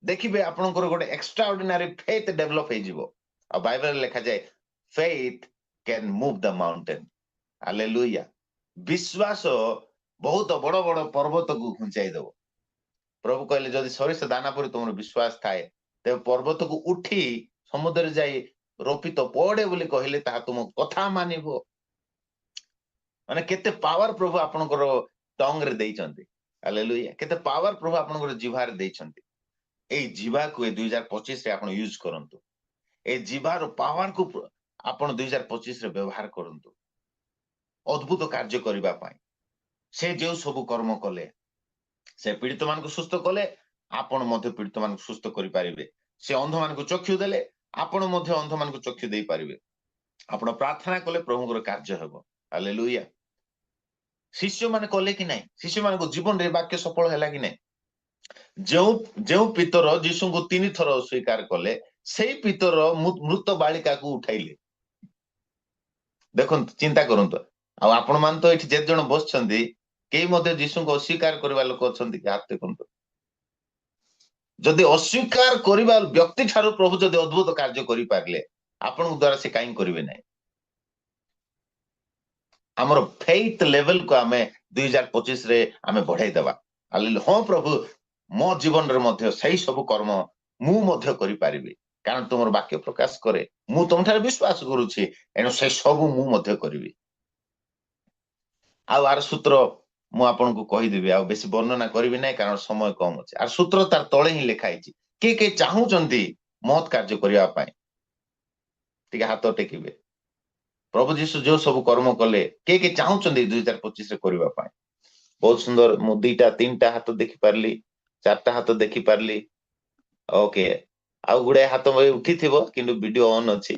ଦେଖିବେ, ଆପଣଙ୍କର ଗୋଟେ ଏକ୍ସଟ୍ରା ଅର୍ଡିନାରୀ ଫେଥ୍ ଡେଭଲପ ହେଇଯିବ। ଆଉ ବାଇବେଲରେ ଲେଖାଯାଏ, "Faith can move the mountain." Hallelujah. ବିଶ୍ୱାସ ବହୁତ ବଡ ବଡ ପର୍ବତକୁ ଘୁଞ୍ଚାଇ ଦବ। ପ୍ରଭୁ କହିଲେ, ଯଦି ସୋରିଷ ଦାନା ପରି ତୁମର ବିଶ୍ୱାସ ଥାଏ, ତେବେ ପର୍ବତକୁ ଉଠି ସମୁଦ୍ରରେ ଯାଇ ରୋପିତ ପଡେ ବୋଲି କହିଲେ ତାହା ତୁମ କଥା ମାନିବ। ମାନେ କେତେ ପାୱାର ପ୍ରଭୁ ଆପଣଙ୍କର ଟଙ୍ଗରେ ଦେଇଛନ୍ତି। ହାଲେଲୁୟା। କେତେ ପାୱାର ପ୍ରଭୁ ଆପଣଙ୍କର ଜିଭାରେ ଦେଇଛନ୍ତି। ଏଇ ଜିଭାକୁ ଏ 2025ରେ ଆପଣ ୟୁଜ କରନ୍ତୁ। ଏଇ ଜିଭାର ପାୱାରକୁ ଆପଣ 2025ରେ ବ୍ୟବହାର କରନ୍ତୁ ଅଦ୍ଭୁତ କାର୍ଯ୍ୟ କରିବା ପାଇଁ। ସେ ଯେଉଁ ସବୁ କର୍ମ କଲେ, ସେ ପୀଡିତ ମାନଙ୍କୁ ସୁସ୍ଥ କଲେ, ଆପଣ ମଧ୍ୟ ପୀଡିତ ମାନଙ୍କୁ ସୁସ୍ଥ କରିପାରିବେ। ସେ ଅନ୍ଧମାନଙ୍କୁ ଚକ୍ଷୁ ଦେଲେ, ଆପଣ ମଧ୍ୟ ଅନ୍ଧମାନଙ୍କୁ ଚକ୍ଷୁ ଦେଇପାରିବେ। ଆପଣ ପ୍ରାର୍ଥନା କଲେ ପ୍ରଭୁଙ୍କର କାର୍ଯ୍ୟ ହେବ। ହାଲେଲୁୟା। ଶିଷ୍ୟମାନେ କଲେ କି ନାହିଁ? ଶିଷ୍ୟମାନଙ୍କ ଜୀବନରେ ବାକ୍ୟ ସଫଳ ହେଲା କି ନାହିଁ? ଯେଉଁ ଯେଉଁ ପିତର ଯୀଶୁଙ୍କୁ ତିନି ଥର ଅସ୍ୱୀକାର କଲେ, ସେଇ ପିତର ମୃତ ବାଳିକାକୁ ଉଠାଇଲେ। ଦେଖନ୍ତୁ, ଚିନ୍ତା କରନ୍ତୁ। ଆଉ ଆପଣ ମାନେ ତ ଏଠି ଯେତେ ଜଣ ବସିଛନ୍ତି, କେହି ମଧ୍ୟ ଯୀଶୁଙ୍କୁ ଅସ୍ୱୀକାର କରିବା ଲୋକ ଅଛନ୍ତି କି? ହାତ ଦେଖନ୍ତୁ। ଯଦି ଅସ୍ୱୀକାର କରିବା ବ୍ୟକ୍ତି ଠାରୁ ପ୍ରଭୁ ଯଦି ଅଦ୍ଭୁତ କାର୍ଯ୍ୟ କରିପାରିଲେ, ଆପଣଙ୍କ ଦ୍ଵାରା ସେ କାହିଁ କରିବେ ନାହିଁ? ଆମର ଫେଇଥ ଲେଭେଲକୁ ଆମେ 2025ରେ ଆମେ ବଢେଇ ଦେବା। ହଁ ପ୍ରଭୁ, ମୋ ଜୀବନରେ ମଧ୍ୟ ସେଇ ସବୁ କର୍ମ ମୁଁ ମଧ୍ୟ କରିପାରିବି, କାରଣ ତୁମର ବାକ୍ୟ ପ୍ରକାଶ କରେ। ମୁଁ ତୁମଠାରେ ବିଶ୍ୱାସ କରୁଛି, ଏଣୁ ସେ ସବୁ ମୁଁ ମଧ୍ୟ କରିବି। ଆଉ ଆର ସୂତ୍ର ମୁଁ ଆପଣଙ୍କୁ କହିଦେବି, ଆଉ ବେଶୀ ବର୍ଣ୍ଣନା କରିବି ନାହିଁ, କାରଣ ସମୟ କମ ଅଛି। ଆର ସୂତ୍ର ତାର ତଳେ ହିଁ ଲେଖା ହେଇଛି। କିଏ କିଏ ଚାହୁଁଛନ୍ତି ମହତ କାର୍ଯ୍ୟ କରିବା ପାଇଁ, ଟିକେ ହାତ ଟେକିବେ। ପ୍ରଭୁ ଯୀଶୁ ଯୋଉ ସବୁ କର୍ମ କଲେ, କିଏ କିଏ ଚାହୁଁଛନ୍ତି 2025ରେ କରିବା ପାଇଁ? ବହୁତ ସୁନ୍ଦର। ମୁଁ ଦିଟା ତିନିଟା ହାତ ଦେଖିପାରିଲି, ଚାରିଟା ହାତ ଦେଖିପାରିଲି। ଓକେ, ଆଉ ଗୁଡାଏ ହାତ ଉଠିଥିବ, କିନ୍ତୁ ଭିଡିଓ ଅନ୍ ଅଛି,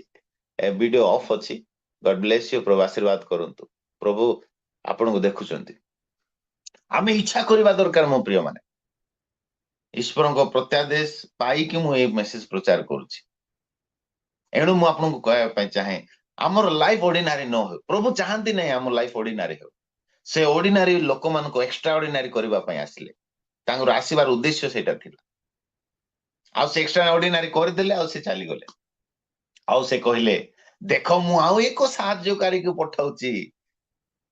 ଭିଡିଓ ଅଫ୍ ଅଛି। ଗଡ ବ୍ଲେସ୍ you. ପ୍ରଭୁ ଆଶୀର୍ବାଦ କରନ୍ତୁ। ପ୍ରଭୁ ଆପଣଙ୍କୁ ଦେଖୁଛନ୍ତି। ଆମେ ଇଚ୍ଛା କରିବା ଦରକାର, ମୋ ପ୍ରିୟ ମାନେ। ଈଶ୍ୱରଙ୍କ ପ୍ରତ୍ୟାଦେଶ ପାଇକି ମୁଁ ଏଇ ମେସେଜ ପ୍ରଚାର କରୁଛି। ଏଣୁ ମୁଁ ଆପଣଙ୍କୁ କହିବା ପାଇଁ ଚାହେଁ, ଆମର ଲାଇଫ ଅର୍ଡିନାରୀ ନ ହେଉ। ପ୍ରଭୁ ଚାହାନ୍ତି ନାହିଁ ଆମ ଲାଇଫ ଅର୍ଡିନାରୀ ହେଉ। ସେ ଅର୍ଡିନାରୀ ଲୋକମାନଙ୍କୁ ଏକ୍ସଟ୍ରା ଅର୍ଡିନାରୀ କରିବା ପାଇଁ ଆସିଲେ। ତାଙ୍କର ଆସିବାର ଉଦ୍ଦେଶ୍ୟ ସେଇଟା ଥିଲା। ଆଉ ସେ ଏକ୍ସଟ୍ରା ଅର୍ଡିନାରୀ କରିଦେଲେ ଆଉ ସେ ଚାଲିଗଲେ। ଆଉ ସେ କହିଲେ, ଦେଖ, ମୁଁ ଆଉ ଏକ ସାହାଯ୍ୟକାରୀକୁ ପଠାଉଛି।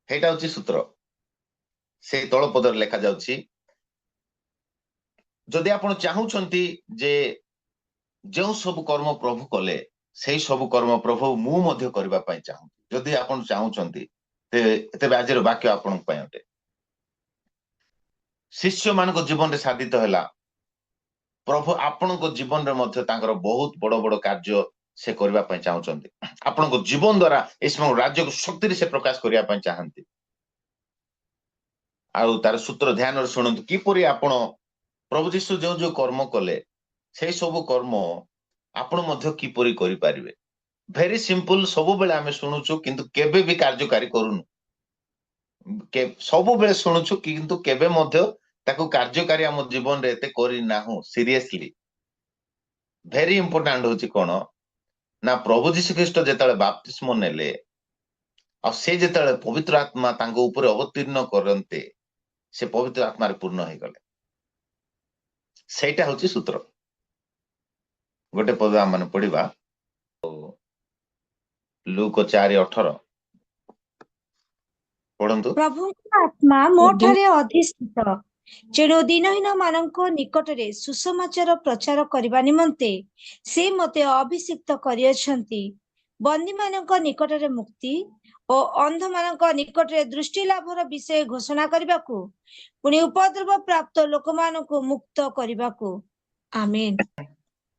ସେଇଟା ହଉଛି ସୂତ୍ର। ସେ ତଳ ପଦରେ ଲେଖାଯାଉଛି, ଯଦି ଆପଣ ଚାହୁଁଛନ୍ତି ଯେ ଯେଉଁ ସବୁ କର୍ମ ପ୍ରଭୁ କଲେ, ସେଇ ସବୁ କର୍ମ ପ୍ରଭୁ ମୁଁ ମଧ୍ୟ କରିବା ପାଇଁ ଚାହୁଁଛି, ଯଦି ଆପଣ ଚାହୁଁଛନ୍ତି, ତେବେ ଆଜିର ବାକ୍ୟ ଆପଣଙ୍କ ପାଇଁ ଅଟେ। ଶିଷ୍ୟମାନଙ୍କ ଜୀବନରେ ସାଧିତ ହେଲା। ପ୍ରଭୁ ଆପଣଙ୍କ ଜୀବନରେ ମଧ୍ୟ ତାଙ୍କର ବହୁତ ବଡ ବଡ କାର୍ଯ୍ୟ ସେ କରିବା ପାଇଁ ଚାହୁଁଛନ୍ତି। ଆପଣଙ୍କ ଜୀବନ ଦ୍ଵାରା ଈଶ୍ୱରଙ୍କ ରାଜ୍ୟକୁ ଶକ୍ତିରେ ସେ ପ୍ରକାଶ କରିବା ପାଇଁ ଚାହାନ୍ତି। ଆଉ ତାର ସୂତ୍ର ଧ୍ୟାନରେ ଶୁଣନ୍ତୁ, କିପରି ଆପଣ ପ୍ରଭୁ ଯୀଶୁ ଯେଉଁ ଯେଉଁ କର୍ମ କଲେ, ସେଇ ସବୁ କର୍ମ ଆପଣ ମଧ୍ୟ କିପରି କରିପାରିବେ। Very simple. ସବୁବେଳେ ଆମେ ଶୁଣୁଛୁ, କିନ୍ତୁ କେବେ ବି କାର୍ଯ୍ୟକାରୀ କରୁନୁ। ସବୁବେଳେ ଶୁଣୁଛୁ, କିନ୍ତୁ କେବେ ମଧ୍ୟ ତାକୁ କାର୍ଯ୍ୟକାରୀ ଆମ ଜୀବନରେ ଏତେ କରିନାହୁଁ ସିରିୟସଲି। ଭେରି ଇମ୍ପୋର୍ଟାଣ୍ଟ ହଉଛି କଣ ନା, ପ୍ରଭୁ ଯୀଶୁ ଖ୍ରୀଷ୍ଟ ଯେତେବେଳେ ବାପ୍ତିସ୍ମ ନେଲେ ଆଉ ସେ ଯେତେବେଳେ ପବିତ୍ର ଆତ୍ମା ତାଙ୍କ ଉପରେ ଅବତୀର୍ଣ୍ଣ କରନ୍ତେ, ସେ ପବିତ୍ର ଆତ୍ମାରେ ପୂର୍ଣ୍ଣ ହେଇଗଲେ। ସେଇଟା ହଉଛି ସୂତ୍ର। ଗୋଟେ ପଦ ଆମେ ପଢିବା, ଲୁକ 4:18 ପଢନ୍ତୁ। ପ୍ରଭୁଙ୍କ ଆତ୍ମା ମୋ ଠାରେ ଅଧିଷ୍ଠିତ, ଯେଣୁ ଦୀନହୀନ ମାନଙ୍କ ନିକଟରେ ସୁସମାଚାର ପ୍ରଚାର କରିବା ନିମନ୍ତେ ସେ ମୋତେ ଅଭିଷିକ୍ତ କରିଅଛନ୍ତି। ବନ୍ଦୀମାନଙ୍କ ନିକଟରେ ମୁକ୍ତି ଓ ଅନ୍ଧମାନଙ୍କ ନିକଟରେ ଦୃଷ୍ଟି ଲାଭର ବିଷୟ ଘୋଷଣା କରିବାକୁ, ପୁଣି ଉପଦ୍ରବ ପ୍ରାପ୍ତ ଲୋକମାନଙ୍କୁ ମୁକ୍ତ କରିବାକୁ। ଆମେନ୍।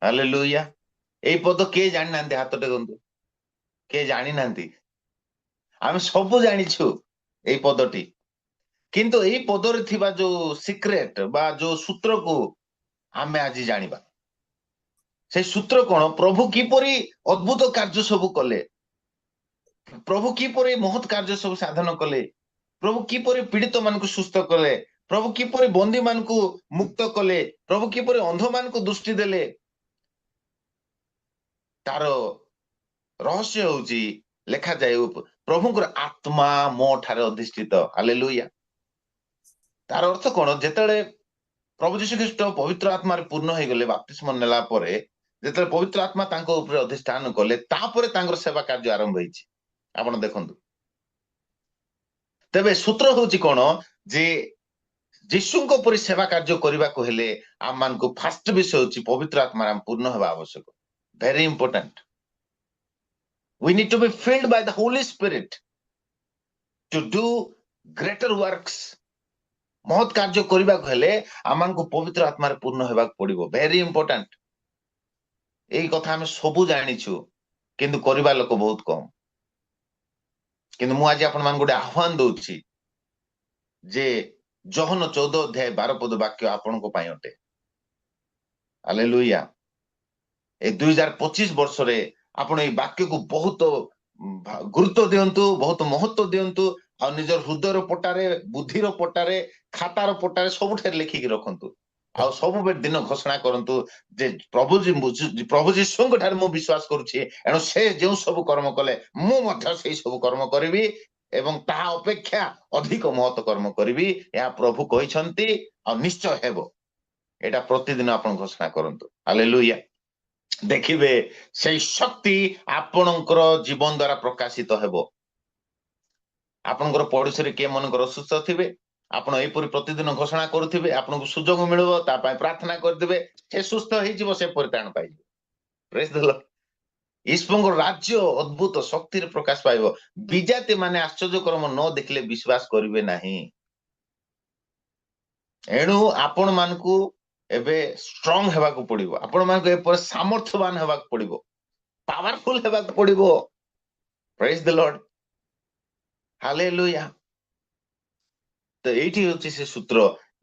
ହାଲେଲୁୟା। ଏଇ ପଦ କିଏ ଜାଣିନାହାନ୍ତି? ହାତ ଟେକନ୍ତୁ। କିଏ ଜାଣିନାହାନ୍ତି? ଆମେ ସବୁ ଜାଣିଛୁ ଏଇ ପଦଟି, କିନ୍ତୁ ଏଇ ପଦରେ ଥିବା ଯୋଉ ସିକ୍ରେଟ ବା ଯୋଉ ସୂତ୍ରକୁ ଆମେ ଆଜି ଜାଣିବା। ସେଇ ସୂତ୍ର କଣ? ପ୍ରଭୁ କିପରି ଅଦ୍ଭୁତ କାର୍ଯ୍ୟ ସବୁ କଲେ, ପ୍ରଭୁ କିପରି ମହତ କାର୍ଯ୍ୟ ସବୁ ସାଧନ କଲେ, ପ୍ରଭୁ କିପରି ପୀଡିତ ମାନଙ୍କୁ ସୁସ୍ଥ କଲେ, ପ୍ରଭୁ କିପରି ବନ୍ଦୀ ମାନଙ୍କୁ ମୁକ୍ତ କଲେ, ପ୍ରଭୁ କିପରି ଅନ୍ଧ ମାନଙ୍କୁ ଦୃଷ୍ଟି ଦେଲେ, ତାର ରହସ୍ୟ ହଉଛି, ଲେଖାଯାଏ, ପ୍ରଭୁଙ୍କର ଆତ୍ମା ମୋ ଠାରେ ଅଧିଷ୍ଠିତ। ହାଲେଲୁୟା। ତାର ଅର୍ଥ କଣ? ଯେତେବେଳେ ପ୍ରଭୁ ଯୀଶୁ ଖ୍ରୀଷ୍ଟ ପବିତ୍ର ଆତ୍ମାରେ ପୂର୍ଣ୍ଣ ହେଇଗଲେ, ବାପ୍ତିସ୍ମ ନେଲା ପରେ ଯେତେବେଳେ ପବିତ୍ର ଆତ୍ମା ତାଙ୍କ ଉପରେ ଅଧିଷ୍ଠାନ କଲେ, ତାପରେ ତାଙ୍କର ସେବା କାର୍ଯ୍ୟ ଆରମ୍ଭ ହେଇଛି। ଆପଣ ଦେଖନ୍ତୁ, ତେବେ ସୂତ୍ର ହଉଛି କଣ ଯେ ଯୀଶୁଙ୍କ ପରି ସେବା କାର୍ଯ୍ୟ କରିବାକୁ ହେଲେ ଆମମାନଙ୍କୁ ଫାଷ୍ଟ ବିଷୟ ହଉଛି ପବିତ୍ର ଆତ୍ମାରେ ଆମେ ପୂର୍ଣ୍ଣ ହେବା ଆବଶ୍ୟକ। Very important. We need to be filled by the Holy Spirit to do greater works. ମହତ କାର୍ଯ୍ୟ କରିବାକୁ ହେଲେ ଆମମାନଙ୍କୁ ପବିତ୍ର ଆତ୍ମାରେ ପୂର୍ଣ୍ଣ ହେବାକୁ ପଡିବ। Very important. ଏଇ କଥା ଆମେ ସବୁ ଜାଣିଛୁ, କିନ୍ତୁ କରିବା ଲୋକ ବହୁତ କମ। କିନ୍ତୁ ମୁଁ ଆଜି ଆପଣମାନଙ୍କୁ ଗୋଟେ ଆହ୍ୱାନ ଦଉଛି ଯେ ଯୋହନ 14 ଅଧ୍ୟାୟ 12 ପଦ ବାକ୍ୟ ଆପଣଙ୍କ ପାଇଁ ଅଟେ। ହାଲେଲୁୟା। ଏଇ 2025 ବର୍ଷରେ ଆପଣ ଏଇ ବାକ୍ୟକୁ ବହୁତ ଗୁରୁତ୍ୱ ଦିଅନ୍ତୁ, ବହୁତ ମହତ୍ଵ ଦିଅନ୍ତୁ ଆଉ ନିଜର ହୃଦୟର ପଟାରେ, ବୁଦ୍ଧିର ପଟାରେ, ଖାତାର ପଟାରେ, ସବୁଠାରେ ଲେଖିକି ରଖନ୍ତୁ। ଆଉ ସବୁବେଳେ ଦିନ ଘୋଷଣା କରନ୍ତୁ ଯେ ପ୍ରଭୁ ଯୀଶୁଙ୍କ ଠାରେ ମୁଁ ବିଶ୍ୱାସ କରୁଛି, ଏଣୁ ସେ ଯେଉଁ ସବୁ କର୍ମ କଲେ, ମୁଁ ମଧ୍ୟ ସେଇ ସବୁ କର୍ମ କରିବି ଏବଂ ତାହା ଅପେକ୍ଷା ଅଧିକ ମହତ କର୍ମ କରିବି। ଏହା ପ୍ରଭୁ କହିଛନ୍ତି ଆଉ ନିଶ୍ଚୟ ହେବ। ଏଇଟା ପ୍ରତିଦିନ ଆପଣ ଘୋଷଣା କରନ୍ତୁ। ହାଲେଲୁୟା। ଦେଖିବେ, ସେଇ ଶକ୍ତି ଆପଣଙ୍କର ଜୀବନ ଦ୍ଵାରା ପ୍ରକାଶିତ ହେବ। ଆପଣଙ୍କର ପଡୋଶୀରେ କିଏ ମନେକର ଅସୁସ୍ଥ ଥିବେ, ଆପଣ ଏହିପରି ପ୍ରତିଦିନ ଘୋଷଣା କରୁଥିବେ, ଆପଣଙ୍କୁ ସୁଯୋଗ ମିଳିବ, ତା ପାଇଁ ପ୍ରାର୍ଥନା କରିଦେବେ, ସେ ସୁସ୍ଥ ହେଇଯିବ, ସେ ପରିତ୍ରାଣ ପାଇଯିବ। Praise the Lord. ଈଶ୍ୱରଙ୍କ ରାଜ୍ୟ ଅଦ୍ଭୁତ ଶକ୍ତିରେ ପ୍ରକାଶ ପାଇବ। ବିଜାତି ମାନେ ଆଶ୍ଚର୍ଯ୍ୟ କର୍ମ ନ ଦେଖିଲେ ବିଶ୍ୱାସ କରିବେ ନାହିଁ। ଏଣୁ ଆପଣ ମାନଙ୍କୁ ଏବେ ଷ୍ଟ୍ରଙ୍ଗ ହେବାକୁ ପଡିବ। ଆପଣ ମାନଙ୍କୁ ଏପରି ସାମର୍ଥ୍ୟବାନ ହେବାକୁ ପଡିବ, ପାୱାରଫୁଲ ହେବାକୁ ପଡିବ। Praise the Lord. Hallelujah. ତ ଏଇଠି ହଉଛି ସେ ସୂତ୍ର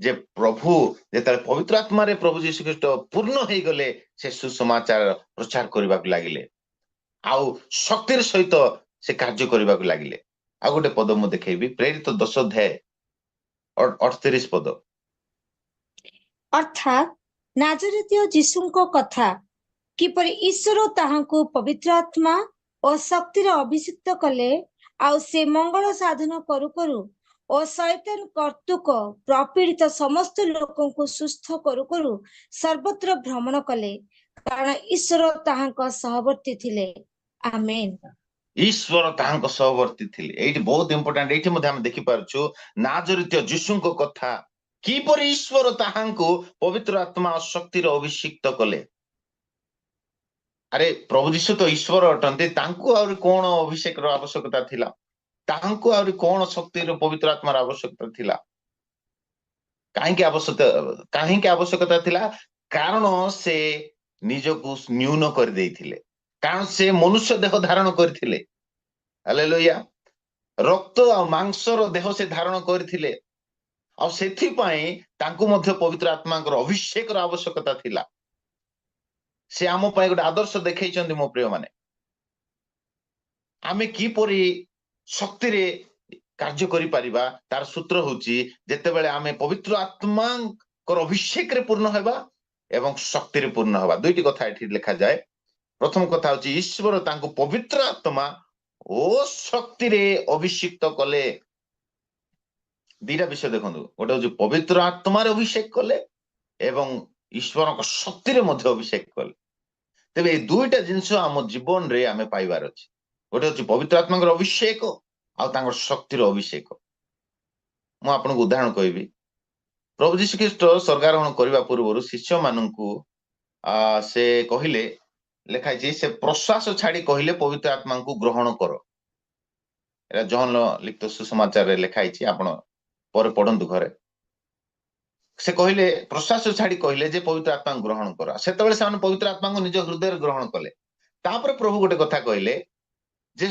ଯେ ପ୍ରଭୁ ଯେତେବେଳେ ପବିତ୍ର ଆତ୍ମାରେ ପ୍ରଭୁ ଯୀଶୁ ଖ୍ରୀଷ୍ଟ ପୂର୍ଣ୍ଣ ହେଇଗଲେ, ସେ ସୁସମାଚାର ପ୍ରଚାର କରିବାକୁ ଲାଗିଲେ ଆଉ ଶକ୍ତିର ସହିତ ସେ କାର୍ଯ୍ୟ କରିବାକୁ ଲାଗିଲେ। ଆଉ ଗୋଟେ ପଦ ମୁଁ ଦେଖେଇବି, ପ୍ରେରିତ 10 ଅଧ୍ୟାୟ 38 ପଦ। ଅର୍ଥାତ୍ ନାଜରିତୀୟ ଯୀଶୁଙ୍କ କଥା, କିପରି ଈଶ୍ୱର ତାହାଙ୍କୁ ପବିତ୍ର ଆତ୍ମା ଓ ଶକ୍ତିରେ ଅଭିଷିକ୍ତ କଲେ, ଆଉ ସେ ମଙ୍ଗଳ ସାଧନ କରୁ କରୁ ଓ ଶୟତାନ କର୍ତ୍ତୃକ ପ୍ରପୀଡ଼ିତ ସମସ୍ତ ଲୋକଙ୍କୁ ସୁସ୍ଥ କରୁ କରୁ ସର୍ବତ୍ର ଭ୍ରମଣ କଲେ, କାରଣ ଈଶ୍ୱର ତାହାଙ୍କ ସହବର୍ତ୍ତୀ ଥିଲେ। ଆମେନ୍। ଈଶ୍ୱର ତାହାଙ୍କ ସହବର୍ତ୍ତୀ ଥିଲେ। ଏଇଠି ବହୁତ ଇମ୍ପୋର୍ଟାଣ୍ଟ। ଏଇଠି ମଧ୍ୟ ଆମେ ଦେଖିପାରୁଛୁ, ନାଜରିତୀୟ ଯୀଶୁଙ୍କ କଥା, କିପରି ଈଶ୍ୱର ତାହାଙ୍କୁ ପବିତ୍ର ଆତ୍ମା ଓ ଶକ୍ତିରେ ଅଭିଷିକ୍ତ କଲେ। ଆରେ, ପ୍ରଭୁ ଯୀଶୁ ତ ଈଶ୍ୱର ଅଟନ୍ତି। ତାଙ୍କୁ ଆହୁରି କଣ ଅଭିଷେକର ଆବଶ୍ୟକତା ଥିଲା? ତାହାଙ୍କୁ ଆହୁରି କଣ ଶକ୍ତିର, ପବିତ୍ର ଆତ୍ମାର ଆବଶ୍ୟକତା ଥିଲା? କାହିଁକି ଆବଶ୍ୟକତା ଥିଲା? କାରଣ ସେ ନିଜକୁ ନ୍ୟୁନ କରିଦେଇଥିଲେ, କାରଣ ସେ ମନୁଷ୍ୟ ଦେହ ଧାରଣ କରିଥିଲେ। ହାଲେଲୁୟା! ରକ୍ତ ଆଉ ମାଂସର ଦେହ ସେ ଧାରଣ କରିଥିଲେ ଆଉ ସେଥିପାଇଁ ତାଙ୍କୁ ମଧ୍ୟ ପବିତ୍ର ଆତ୍ମାଙ୍କର ଅଭିଷେକର ଆବଶ୍ୟକତା ଥିଲା। ସେ ଆମ ପାଇଁ ଗୋଟେ ଆଦର୍ଶ ଦେଖେଇଛନ୍ତି, ମୋ ପ୍ରିୟ ମାନେ, ଆମେ କିପରି ଶକ୍ତିରେ କାର୍ଯ୍ୟ କରିପାରିବା। ତାର ସୂତ୍ର ହଉଛି, ଯେତେବେଳେ ଆମେ ପବିତ୍ର ଆତ୍ମାଙ୍କର ଅଭିଷେକରେ ପୂର୍ଣ୍ଣ ହେବା ଏବଂ ଶକ୍ତିରେ ପୂର୍ଣ୍ଣ ହେବା। ଦୁଇଟି କଥା ଏଠି ଲେଖାଯାଏ। ପ୍ରଥମ କଥା ହଉଛି, ଈଶ୍ୱର ତାଙ୍କୁ ପବିତ୍ର ଆତ୍ମା ଓ ଶକ୍ତିରେ ଅଭିଷିକ୍ତ କଲେ। ଦିଟା ବିଷୟ ଦେଖନ୍ତୁ। ଗୋଟେ ହଉଛି ପବିତ୍ର ଆତ୍ମାରେ ଅଭିଷେକ କଲେ ଏବଂ ଈଶ୍ୱରଙ୍କ ଶକ୍ତିରେ ମଧ୍ୟ ଅଭିଷେକ କଲେ। ତେବେ ଏଇ ଦୁଇଟା ଜିନିଷ ଆମ ଜୀବନରେ ଆମେ ପାଇବାର ଅଛି। ଗୋଟେ ହଉଛି ପବିତ୍ର ଆତ୍ମାଙ୍କର ଅଭିଷେକ ଆଉ ତାଙ୍କର ଶକ୍ତିର ଅଭିଷେକ। ମୁଁ ଆପଣଙ୍କୁ ଉଦାହରଣ କହିବି। ପ୍ରଭୁ ଯୀଶୁ ଖ୍ରୀଷ୍ଟ ସ୍ୱର୍ଗାରୋହଣ କରିବା ପୂର୍ବରୁ ଶିଷ୍ୟମାନଙ୍କୁ ସେ କହିଲେ, ଲେଖା ହେଇଛି, ସେ ପ୍ରଶ୍ୱାସ ଛାଡି କହିଲେ, "ପବିତ୍ର ଆତ୍ମାଙ୍କୁ ଗ୍ରହଣ କର।" ଏଟା ଯୋହନ ଲିଖିତ ସୁସମାଚାରରେ ଲେଖା ହେଇଛି, ଆପଣ ପରେ ପଢନ୍ତୁ ଘରେ। ସେ କହିଲେ, ପ୍ରଶ୍ୱାସ ଛାଡି କହିଲେ ଯେ ପବିତ୍ର ଆତ୍ମାଙ୍କୁ ଗ୍ରହଣ କର। ସେତେବେଳେ ସେମାନେ ପବିତ୍ର ଆତ୍ମାଙ୍କୁ ନିଜ ହୃଦୟରେ ଗ୍ରହଣ କଲେ। ତାପରେ ପ୍ରଭୁ ଗୋଟେ କଥା କହିଲେ ଯେ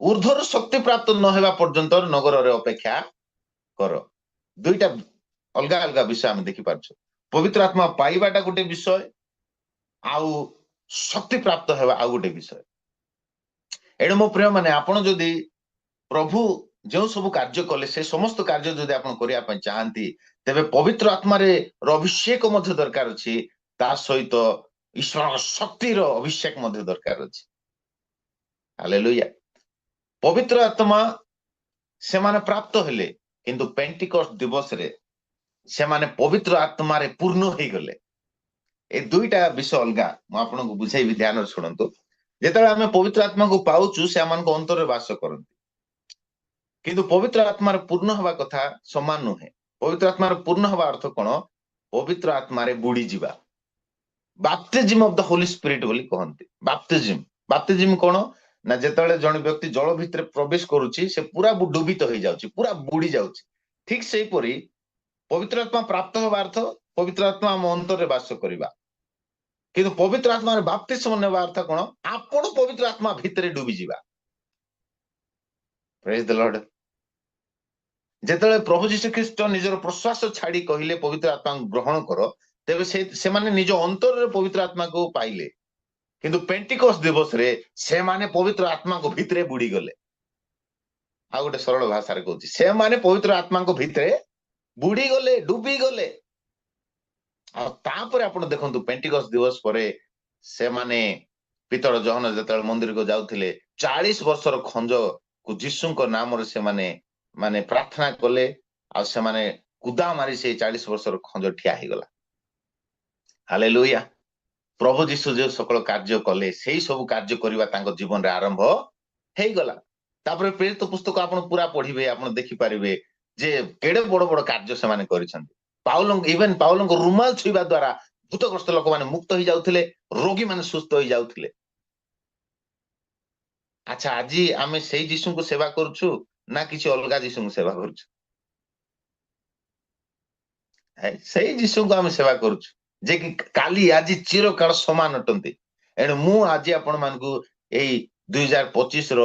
ଉର୍ଦ୍ଧ୍ୱରୁ ଶକ୍ତି ପ୍ରାପ୍ତ ନ ହେବା ପର୍ଯ୍ୟନ୍ତ ନଗରରେ ଅପେକ୍ଷା କର। ଦୁଇଟା ଅଲଗା ଅଲଗା ବିଷୟ ଆମେ ଦେଖିପାରୁଛୁ। ପବିତ୍ର ଆତ୍ମା ପାଇବାଟା ଗୋଟେ ବିଷୟ ଆଉ ଶକ୍ତି ପ୍ରାପ୍ତ ହେବା ଆଉ ଗୋଟେ ବିଷୟ। ଏଣୁ ମୋ ପ୍ରିୟ ମାନେ, ଆପଣ ଯଦି ପ୍ରଭୁ ଯେଉଁ ସବୁ କାର୍ଯ୍ୟ କଲେ, ସେ ସମସ୍ତ କାର୍ଯ୍ୟ ଯଦି ଆପଣ କରିବା ପାଇଁ ଚାହାନ୍ତି, ତେବେ ପବିତ୍ର ଆତ୍ମାରେ ର ଅଭିଷେକ ମଧ୍ୟ ଦରକାର ଅଛି, ତା ସହିତ ଈଶ୍ୱରଙ୍କ ଶକ୍ତିର ଅଭିଷେକ ମଧ୍ୟ ଦରକାର ଅଛି। ହାଲେଲୁୟା! ପବିତ୍ର ଆତ୍ମା ସେମାନେ ପ୍ରାପ୍ତ ହେଲେ, କିନ୍ତୁ ପେଣ୍ଟିକଷ୍ଟ ଦିବସରେ ସେମାନେ ପବିତ୍ର ଆତ୍ମାରେ ପୂର୍ଣ୍ଣ ହେଇଗଲେ। ଏ ଦୁଇଟା ବିଷୟ ଅଲଗା। ମୁଁ ଆପଣଙ୍କୁ ବୁଝେଇବି, ଧ୍ୟାନରେ ଶୁଣନ୍ତୁ। ଯେତେବେଳେ ଆମେ ପବିତ୍ର ଆତ୍ମାକୁ ପାଉଛୁ, ସେ ଆମମାନଙ୍କ ଅନ୍ତରରେ ବାସ କରନ୍ତି। କିନ୍ତୁ ପବିତ୍ର ଆତ୍ମାରେ ପୂର୍ଣ୍ଣ ହେବା କଥା ସମାନ ନୁହେଁ। ପବିତ୍ର ଆତ୍ମାରେ ପୂର୍ଣ୍ଣ ହେବା ଅର୍ଥ କଣ? ପବିତ୍ର ଆତ୍ମାରେ ବୁଡିଯିବା। Baptism of the Holy Spirit ବୋଲି କହନ୍ତି। ବାପ୍ତିଜିମ। ବାପ୍ତିଜିମ କଣ ନା, ଯେତେବେଳେ ଜଣେ ବ୍ୟକ୍ତି ଜଳ ଭିତରେ ପ୍ରବେଶ କରୁଛି, ସେ ପୁରା ଡୁବିତ ହେଇଯାଉଛି, ପୁରା ବୁଡି ଯାଉଛି। ଠିକ ସେଇପରି ପବିତ୍ର ଆତ୍ମା ପ୍ରାପ୍ତ ହେବା ଅର୍ଥ ପବିତ୍ର ଆତ୍ମା ଆମ ଅନ୍ତରରେ ବାସ କରିବା। କିନ୍ତୁ ପବିତ୍ର ଆତ୍ମାରେ ବାପ୍ତିସ୍ମ ନେବା ଅର୍ଥ କଣ? ଆପଣ ପବିତ୍ର ଆତ୍ମା ଭିତରେ ଡୁବିଯିବା। Praise the Lord! ଯେତେବେଳେ ପ୍ରଭୁ ଯୀଶୁ ଖ୍ରୀଷ୍ଟ ନିଜର ପ୍ରଶ୍ୱାସ ଛାଡି କହିଲେ, "ପବିତ୍ର ଆତ୍ମାଙ୍କୁ ଗ୍ରହଣ କର", ତେବେ ସେ ସେମାନେ ନିଜ ଅନ୍ତରରେ ପବିତ୍ର ଆତ୍ମାକୁ ପାଇଲେ। କିନ୍ତୁ ପେଣ୍ଟିକସ୍ ଦିବସରେ ସେମାନେ ପବିତ୍ର ଆତ୍ମାଙ୍କ ଭିତରେ ବୁଡିଗଲେ। ଆଉ ଗୋଟେ ସରଳ ଭାଷାରେ କହୁଛି, ସେମାନେ ପବିତ୍ର ଆତ୍ମାଙ୍କ ଭିତରେ ବୁଡିଗଲେ, ଡୁବିଗଲେ। ଆଉ ତାପରେ ଆପଣ ଦେଖନ୍ତୁ, ପେଣ୍ଟିକସ୍ ଦିବସ ପରେ ସେମାନେ, ପିତର, ଯୋହନ ଯେତେବେଳେ ମନ୍ଦିରକୁ ଯାଉଥିଲେ, 40 ବର୍ଷର ଖଞ୍ଜକୁ ଯୀଶୁଙ୍କ ନାମରେ ସେମାନେ ମାନେ ପ୍ରାର୍ଥନା କଲେ ଆଉ ସେମାନେ କୁଦା ମାରି ସେଇ 40 ବର୍ଷର ଖଞ୍ଜ ଠିଆ ହେଇଗଲା। ହାଲେଲୁୟା! ପ୍ରଭୁ ଯୀଶୁ ଯେଉଁ ସକଳ କାର୍ଯ୍ୟ କଲେ, ସେଇ ସବୁ କାର୍ଯ୍ୟ କରିବା ତାଙ୍କ ଜୀବନରେ ଆରମ୍ଭ ହେଇଗଲା। ତାପରେ ପ୍ରେରିତ ପୁସ୍ତକ ଆପଣ ପୁରା ପଢିବେ, ଆପଣ ଦେଖିପାରିବେ ଯେ କେଡେ ବଡ ବଡ କାର୍ଯ୍ୟ ସେମାନେ କରିଛନ୍ତି। ପାଉଲଙ୍କ, ଇଭେନ ପାଉଲଙ୍କ ରୁମାଲ ଛୁଇଁବା ଦ୍ଵାରା ଭୂତଗ୍ରସ୍ତ ଲୋକମାନେ ମୁକ୍ତ ହେଇଯାଉଥିଲେ, ରୋଗୀମାନେ ସୁସ୍ଥ ହେଇଯାଉଥିଲେ। ଆଚ୍ଛା, ଆଜି ଆମେ ସେଇ ଯୀଶୁଙ୍କୁ ସେବା କରୁଛୁ ନା କିଛି ଅଲଗା ଯୀଶୁଙ୍କୁ ସେବା କରୁଛୁ? ସେଇ ଯୀଶୁଙ୍କୁ ଆମେ ସେବା କରୁଛୁ, ଯେ କି କାଲି, ଆଜି, ଚିରକାଳ ସମାନ ଅଟନ୍ତି। ଏଣୁ ମୁଁ ଆଜି ଆପଣ ମାନଙ୍କୁ ଏଇ 2025 ର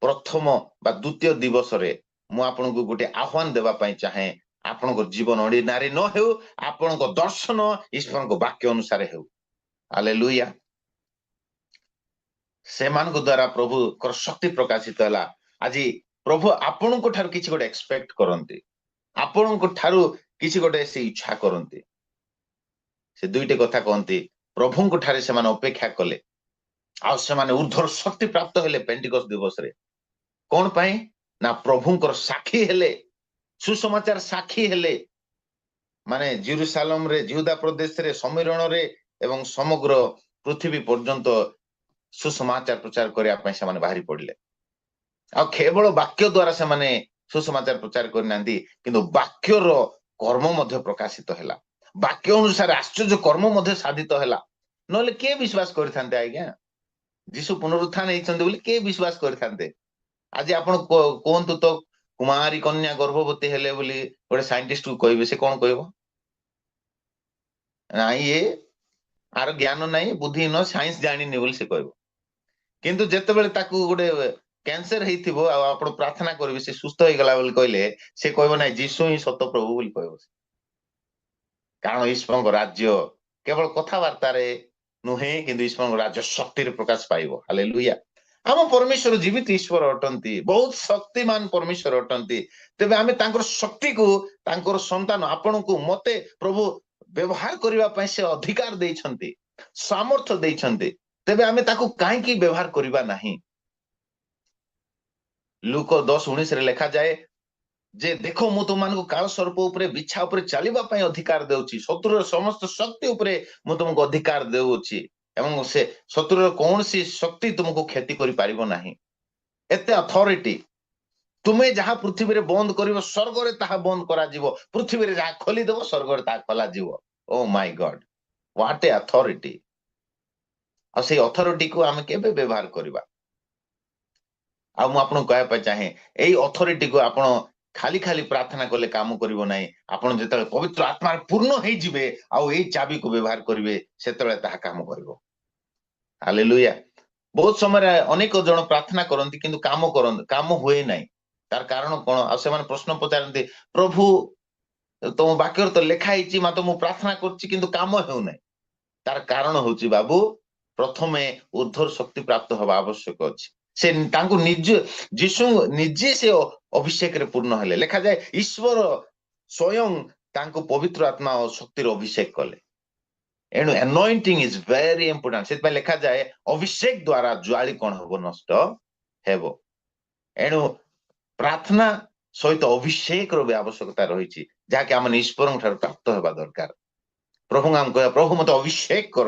ପ୍ରଥମ ବା ଦ୍ୱିତୀୟ ଦିବସରେ ମୁଁ ଆପଣଙ୍କୁ ଗୋଟେ ଆହ୍ୱାନ ଦେବା ପାଇଁ ଚାହେଁ। ଆପଣଙ୍କ ଜୀବନ ଅର୍ଡିନାରୀ ନ ହେଉ, ଆପଣଙ୍କ ଦର୍ଶନ ଈଶ୍ୱରଙ୍କ ବାକ୍ୟ ଅନୁସାରେ ହେଉ। ହାଲେଲୁୟା! ସେମାନଙ୍କ ଦ୍ଵାରା ପ୍ରଭୁଙ୍କର ଶକ୍ତି ପ୍ରକାଶିତ ହେଲା। ଆଜି ପ୍ରଭୁ ଆପଣଙ୍କ ଠାରୁ କିଛି ଗୋଟେ ଏକ୍ସପେକ୍ଟ କରନ୍ତି, ଆପଣଙ୍କ ଠାରୁ କିଛି ଗୋଟେ ସେ ଇଚ୍ଛା କରନ୍ତି। ସେ ଦୁଇଟି କଥା କହନ୍ତି। ପ୍ରଭୁଙ୍କ ଠାରେ ସେମାନେ ଅପେକ୍ଷା କଲେ ଆଉ ସେମାନେ ଉର୍ଦ୍ଧ୍ୱର ଶକ୍ତି ପ୍ରାପ୍ତ ହେଲେ ପେଣ୍ଟିକସ୍ ଦିବସରେ। କଣ ପାଇଁ ନା ପ୍ରଭୁଙ୍କର ସାକ୍ଷୀ ହେଲେ, ସୁସମାଚାର ସାକ୍ଷୀ ହେଲେ। ମାନେ ଜିରୁସାଲମରେ, ଜିହୁଦା ପ୍ରଦେଶରେ, ସମୀରଣରେ ଏବଂ ସମଗ୍ର ପୃଥିବୀ ପର୍ଯ୍ୟନ୍ତ ସୁସମାଚାର ପ୍ରଚାର କରିବା ପାଇଁ ସେମାନେ ବାହାରି ପଡିଲେ। ଆଉ କେବଳ ବାକ୍ୟ ଦ୍ଵାରା ସେମାନେ ସୁସମାଚାର ପ୍ରଚାର କରିନାହାନ୍ତି, କିନ୍ତୁ ବାକ୍ୟର କର୍ମ ମଧ୍ୟ ପ୍ରକାଶିତ ହେଲା। ବାକ୍ୟ ଅନୁସାରେ ଆଶ୍ଚର୍ଯ୍ୟ କର୍ମ ମଧ୍ୟ ସାଧିତ ହେଲା। ନହେଲେ କିଏ ବିଶ୍ୱାସ କରିଥାନ୍ତେ ଆଜ୍ଞା? ଯୀଶୁ ପୁନରୁତ୍ଥାନ ହେଇଛନ୍ତି ବୋଲି କିଏ ବିଶ୍ୱାସ କରିଥାନ୍ତେ? ଆଜି ଆପଣ କୁହନ୍ତୁ ତ, କୁମାରୀ କନ୍ୟା ଗର୍ଭବତୀ ହେଲେ ବୋଲି ଗୋଟେ ସାଇଣ୍ଟିଷ୍ଟ କୁ କହିବେ, ସେ କଣ କହିବ? ନାଇଁ, ଇଏ ଆର ଜ୍ଞାନ ନାହିଁ, ବୁଦ୍ଧିହୀନ, ସାଇନ୍ସ ଜାଣିନି ବୋଲି ସେ କହିବ। କିନ୍ତୁ ଯେତେବେଳେ ତାକୁ ଗୋଟେ କ୍ୟାନ୍ସର ହେଇଥିବ ଆଉ ଆପଣ ପ୍ରାର୍ଥନା କରିବେ, ସେ ସୁସ୍ଥ ହେଇଗଲା ବୋଲି କହିଲେ, ସେ କହିବ ନାଇଁ, ଯୀଶୁ ହିଁ ସତ ପ୍ରଭୁ ବୋଲି କହିବ। କାରଣ ଈଶ୍ୱରଙ୍କ ରାଜ୍ୟ କେବଳ କଥାବାର୍ତ୍ତାରେ ନୁହେଁ, କିନ୍ତୁ ଈଶ୍ୱରଙ୍କ ରାଜ୍ୟ ଶକ୍ତିରେ ପ୍ରକାଶ ପାଇବ। ହାଲେଲୁୟା। ଆମ ପରମେଶ୍ୱର ଜୀବିତ ଈଶ୍ୱର ଅଟନ୍ତି, ବହୁତ ଶକ୍ତିମାନ ପରମେଶ୍ୱର ଅଟନ୍ତି। ତେବେ ଆମେ ତାଙ୍କର ଶକ୍ତିକୁ, ତାଙ୍କର ସନ୍ତାନ ଆପଣଙ୍କୁ ମତେ ପ୍ରଭୁ ବ୍ୟବହାର କରିବା ପାଇଁ ସେ ଅଧିକାର ଦେଇଛନ୍ତି, ସାମର୍ଥ୍ୟ ଦେଇଛନ୍ତି। ତେବେ ଆମେ ତାକୁ କାହିଁକି ବ୍ୟବହାର କରିବା ନାହିଁ? ଲୂକ 10:19ରେ ଲେଖାଯାଏ ଯେ, ଦେଖ, ମୁଁ ତୁମମାନଙ୍କୁ କାଳ ସର୍ପ ଉପରେ, ବିଛା ଉପରେ ଚାଲିବା ପାଇଁ ଅଧିକାର ଦେଉଛି। ଶତ୍ରୁର ସମସ୍ତ ଶକ୍ତି ଉପରେ ମୁଁ ତୁମକୁ ଅଧିକାର ଦେଉଅଛି ଏବଂ ସେ ଶତ୍ରୁର କୌଣସି ଶକ୍ତି ତୁମକୁ କ୍ଷତି କରିପାରିବ ନାହିଁ। ଏତେ ଅଥରିଟି। ତୁମେ ଯାହା ପୃଥିବୀରେ ବନ୍ଦ କରିବ, ସ୍ୱର୍ଗରେ ତାହା ବନ୍ଦ କରାଯିବ। ପୃଥିବୀରେ ଯାହା ଖୋଲିଦେବ, ସ୍ୱର୍ଗରେ ତାହା ଖୋଲାଯିବ। Oh my God, what a authority! ଆଉ ସେଇ ଅଥରିଟିକୁ ଆମେ କେବେ ବ୍ୟବହାର କରିବା? ଆଉ ମୁଁ ଆପଣଙ୍କୁ କହିବା ପାଇଁ ଚାହେଁ, ଏଇ ଅଥରିଟିକୁ ଆପଣ ଖାଲି ଖାଲି ପ୍ରାର୍ଥନା କଲେ କାମ କରିବ ନାହିଁ। ଆପଣ ଯେତେବେଳେ ପବିତ୍ର ଆତ୍ମାରେ ପୂର୍ଣ୍ଣ ହେଇଯିବେ ଆଉ ଏଇ ଚାବିକୁ ବ୍ୟବହାର କରିବେ, ସେତେବେଳେ ତାହା କାମ କରିବ। ହାଲେଲୁୟା। ବହୁତ ସମୟରେ ଅନେକ ଜଣ ପ୍ରାର୍ଥନା କରନ୍ତି, କିନ୍ତୁ କାମ କରନ୍ତି, କାମ ହୁଏ ନାହିଁ। ତାର କାରଣ କଣ? ଆଉ ସେମାନେ ପ୍ରଶ୍ନ ପଚାରନ୍ତି, ପ୍ରଭୁ, ତମ ବାକ୍ୟରେ ତ ଲେଖା ହେଇଛି, ମାତ୍ର ମୁଁ ପ୍ରାର୍ଥନା କରୁଛି କିନ୍ତୁ କାମ ହେଉନାହିଁ। ତାର କାରଣ ହଉଛି ବାବୁ, ପ୍ରଥମେ ଉର୍ଦ୍ଧ୍ୱର ଶକ୍ତି ପ୍ରାପ୍ତ ହବା ଆବଶ୍ୟକ ଅଛି। ସେ ତାଙ୍କୁ ନିଜ ଯୀଶୁ ନିଜେ ସେ ଅଭିଷେକରେ ପୂର୍ଣ୍ଣ ହେଲେ। ଲେଖାଯାଏ, ଈଶ୍ୱର ସ୍ୱୟଂ ତାଙ୍କୁ ପବିତ୍ର ଆତ୍ମା ଓ ଶକ୍ତିର ଅଭିଷେକ କଲେ। ଏଣୁ anointing is very important. ସେଥିପାଇଁ ଲେଖାଯାଏ, ଅଭିଷେକ ଦ୍ଵାରା ଜୁଆଳି କଣ ହବ? ନଷ୍ଟ ହେବ। ଏଣୁ ପ୍ରାର୍ଥନା ସହିତ ଅଭିଷେକର ବି ଆବଶ୍ୟକତା ରହିଛି, ଯାହାକି ଆମେ ଈଶ୍ୱରଙ୍କ ଠାରୁ ପ୍ରାପ୍ତ ହେବା ଦରକାର। ପ୍ରଭୁଙ୍କୁ ଆମେ କହିବା, ପ୍ରଭୁ, ମତେ ଅଭିଷେକ କର,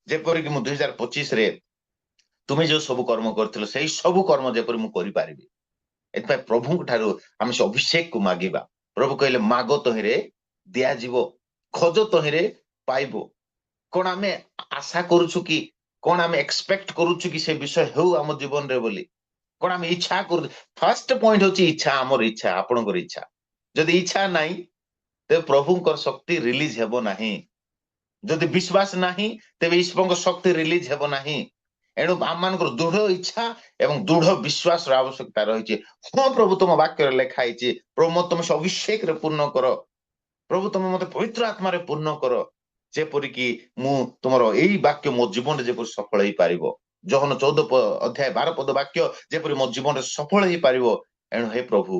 ଯେପରିକି ମୁଁ 2025ରେ ତୁମେ ଯୋଉ ସବୁ କର୍ମ କରିଥିଲ, ସେଇ ସବୁ କର୍ମ ଯେପରି ମୁଁ କରିପାରିବି। ଏଥିପାଇଁ ପ୍ରଭୁଙ୍କ ଠାରୁ ଆମେ ସେ ଅଭିଷେକକୁ ମାଗିବା। ପ୍ରଭୁ କହିଲେ, ମାଗ ତହିଁରେ ଦିଆଯିବ, ଖୋଜ ତହିଁରେ ପାଇବ। କଣ ଆମେ ଆଶା କରୁଛୁ କି? କଣ ଆମେ ଏକ୍ସପେକ୍ଟ କରୁଛୁ କି ସେ ବିଷୟ ହେଉ ଆମ ଜୀବନରେ ବୋଲି? କଣ ଆମେ ଇଚ୍ଛା କରୁ? ଫାର୍ଷ୍ଟ ପଏଣ୍ଟ ହଉଛି ଇଚ୍ଛା। ଆମର ଇଚ୍ଛା, ଆପଣଙ୍କର ଇଚ୍ଛା। ଯଦି ଇଚ୍ଛା ନାହିଁ, ତେବେ ପ୍ରଭୁଙ୍କର ଶକ୍ତି ରିଲିଜ ହେବ ନାହିଁ। ଯଦି ବିଶ୍ୱାସ ନାହିଁ, ତେବେ ଈଶ୍ୱରଙ୍କ ଶକ୍ତି ରିଲିଜ ହେବ ନାହିଁ। ଏଣୁ ଆମମାନଙ୍କର ଦୃଢ ଇଚ୍ଛା ଏବଂ ଦୃଢ ବିଶ୍ୱାସର ଆବଶ୍ୟକତା ରହିଛି। ହଁ ପ୍ରଭୁ, ତୁମ ବାକ୍ୟରେ ଲେଖା ହେଇଛି। ପ୍ରଭୁ, ମତେ ତମେ ସେ ଅଭିଷେକରେ ପୂର୍ଣ୍ଣ କର। ପ୍ରଭୁ, ତମେ ମତେ ପବିତ୍ର ଆତ୍ମାରେ ପୂର୍ଣ୍ଣ କର, ଯେପରିକି ମୁଁ ତୁମର ଏଇ ବାକ୍ୟ ମୋ ଜୀବନରେ ଯେପରି ସଫଳ ହେଇପାରିବ। ଯୋହନ 14 ଅଧ୍ୟାୟ 12 ପଦ ବାକ୍ୟ ଯେପରି ମୋ ଜୀବନରେ ସଫଳ ହେଇପାରିବ। ଏଣୁ ହେ ପ୍ରଭୁ,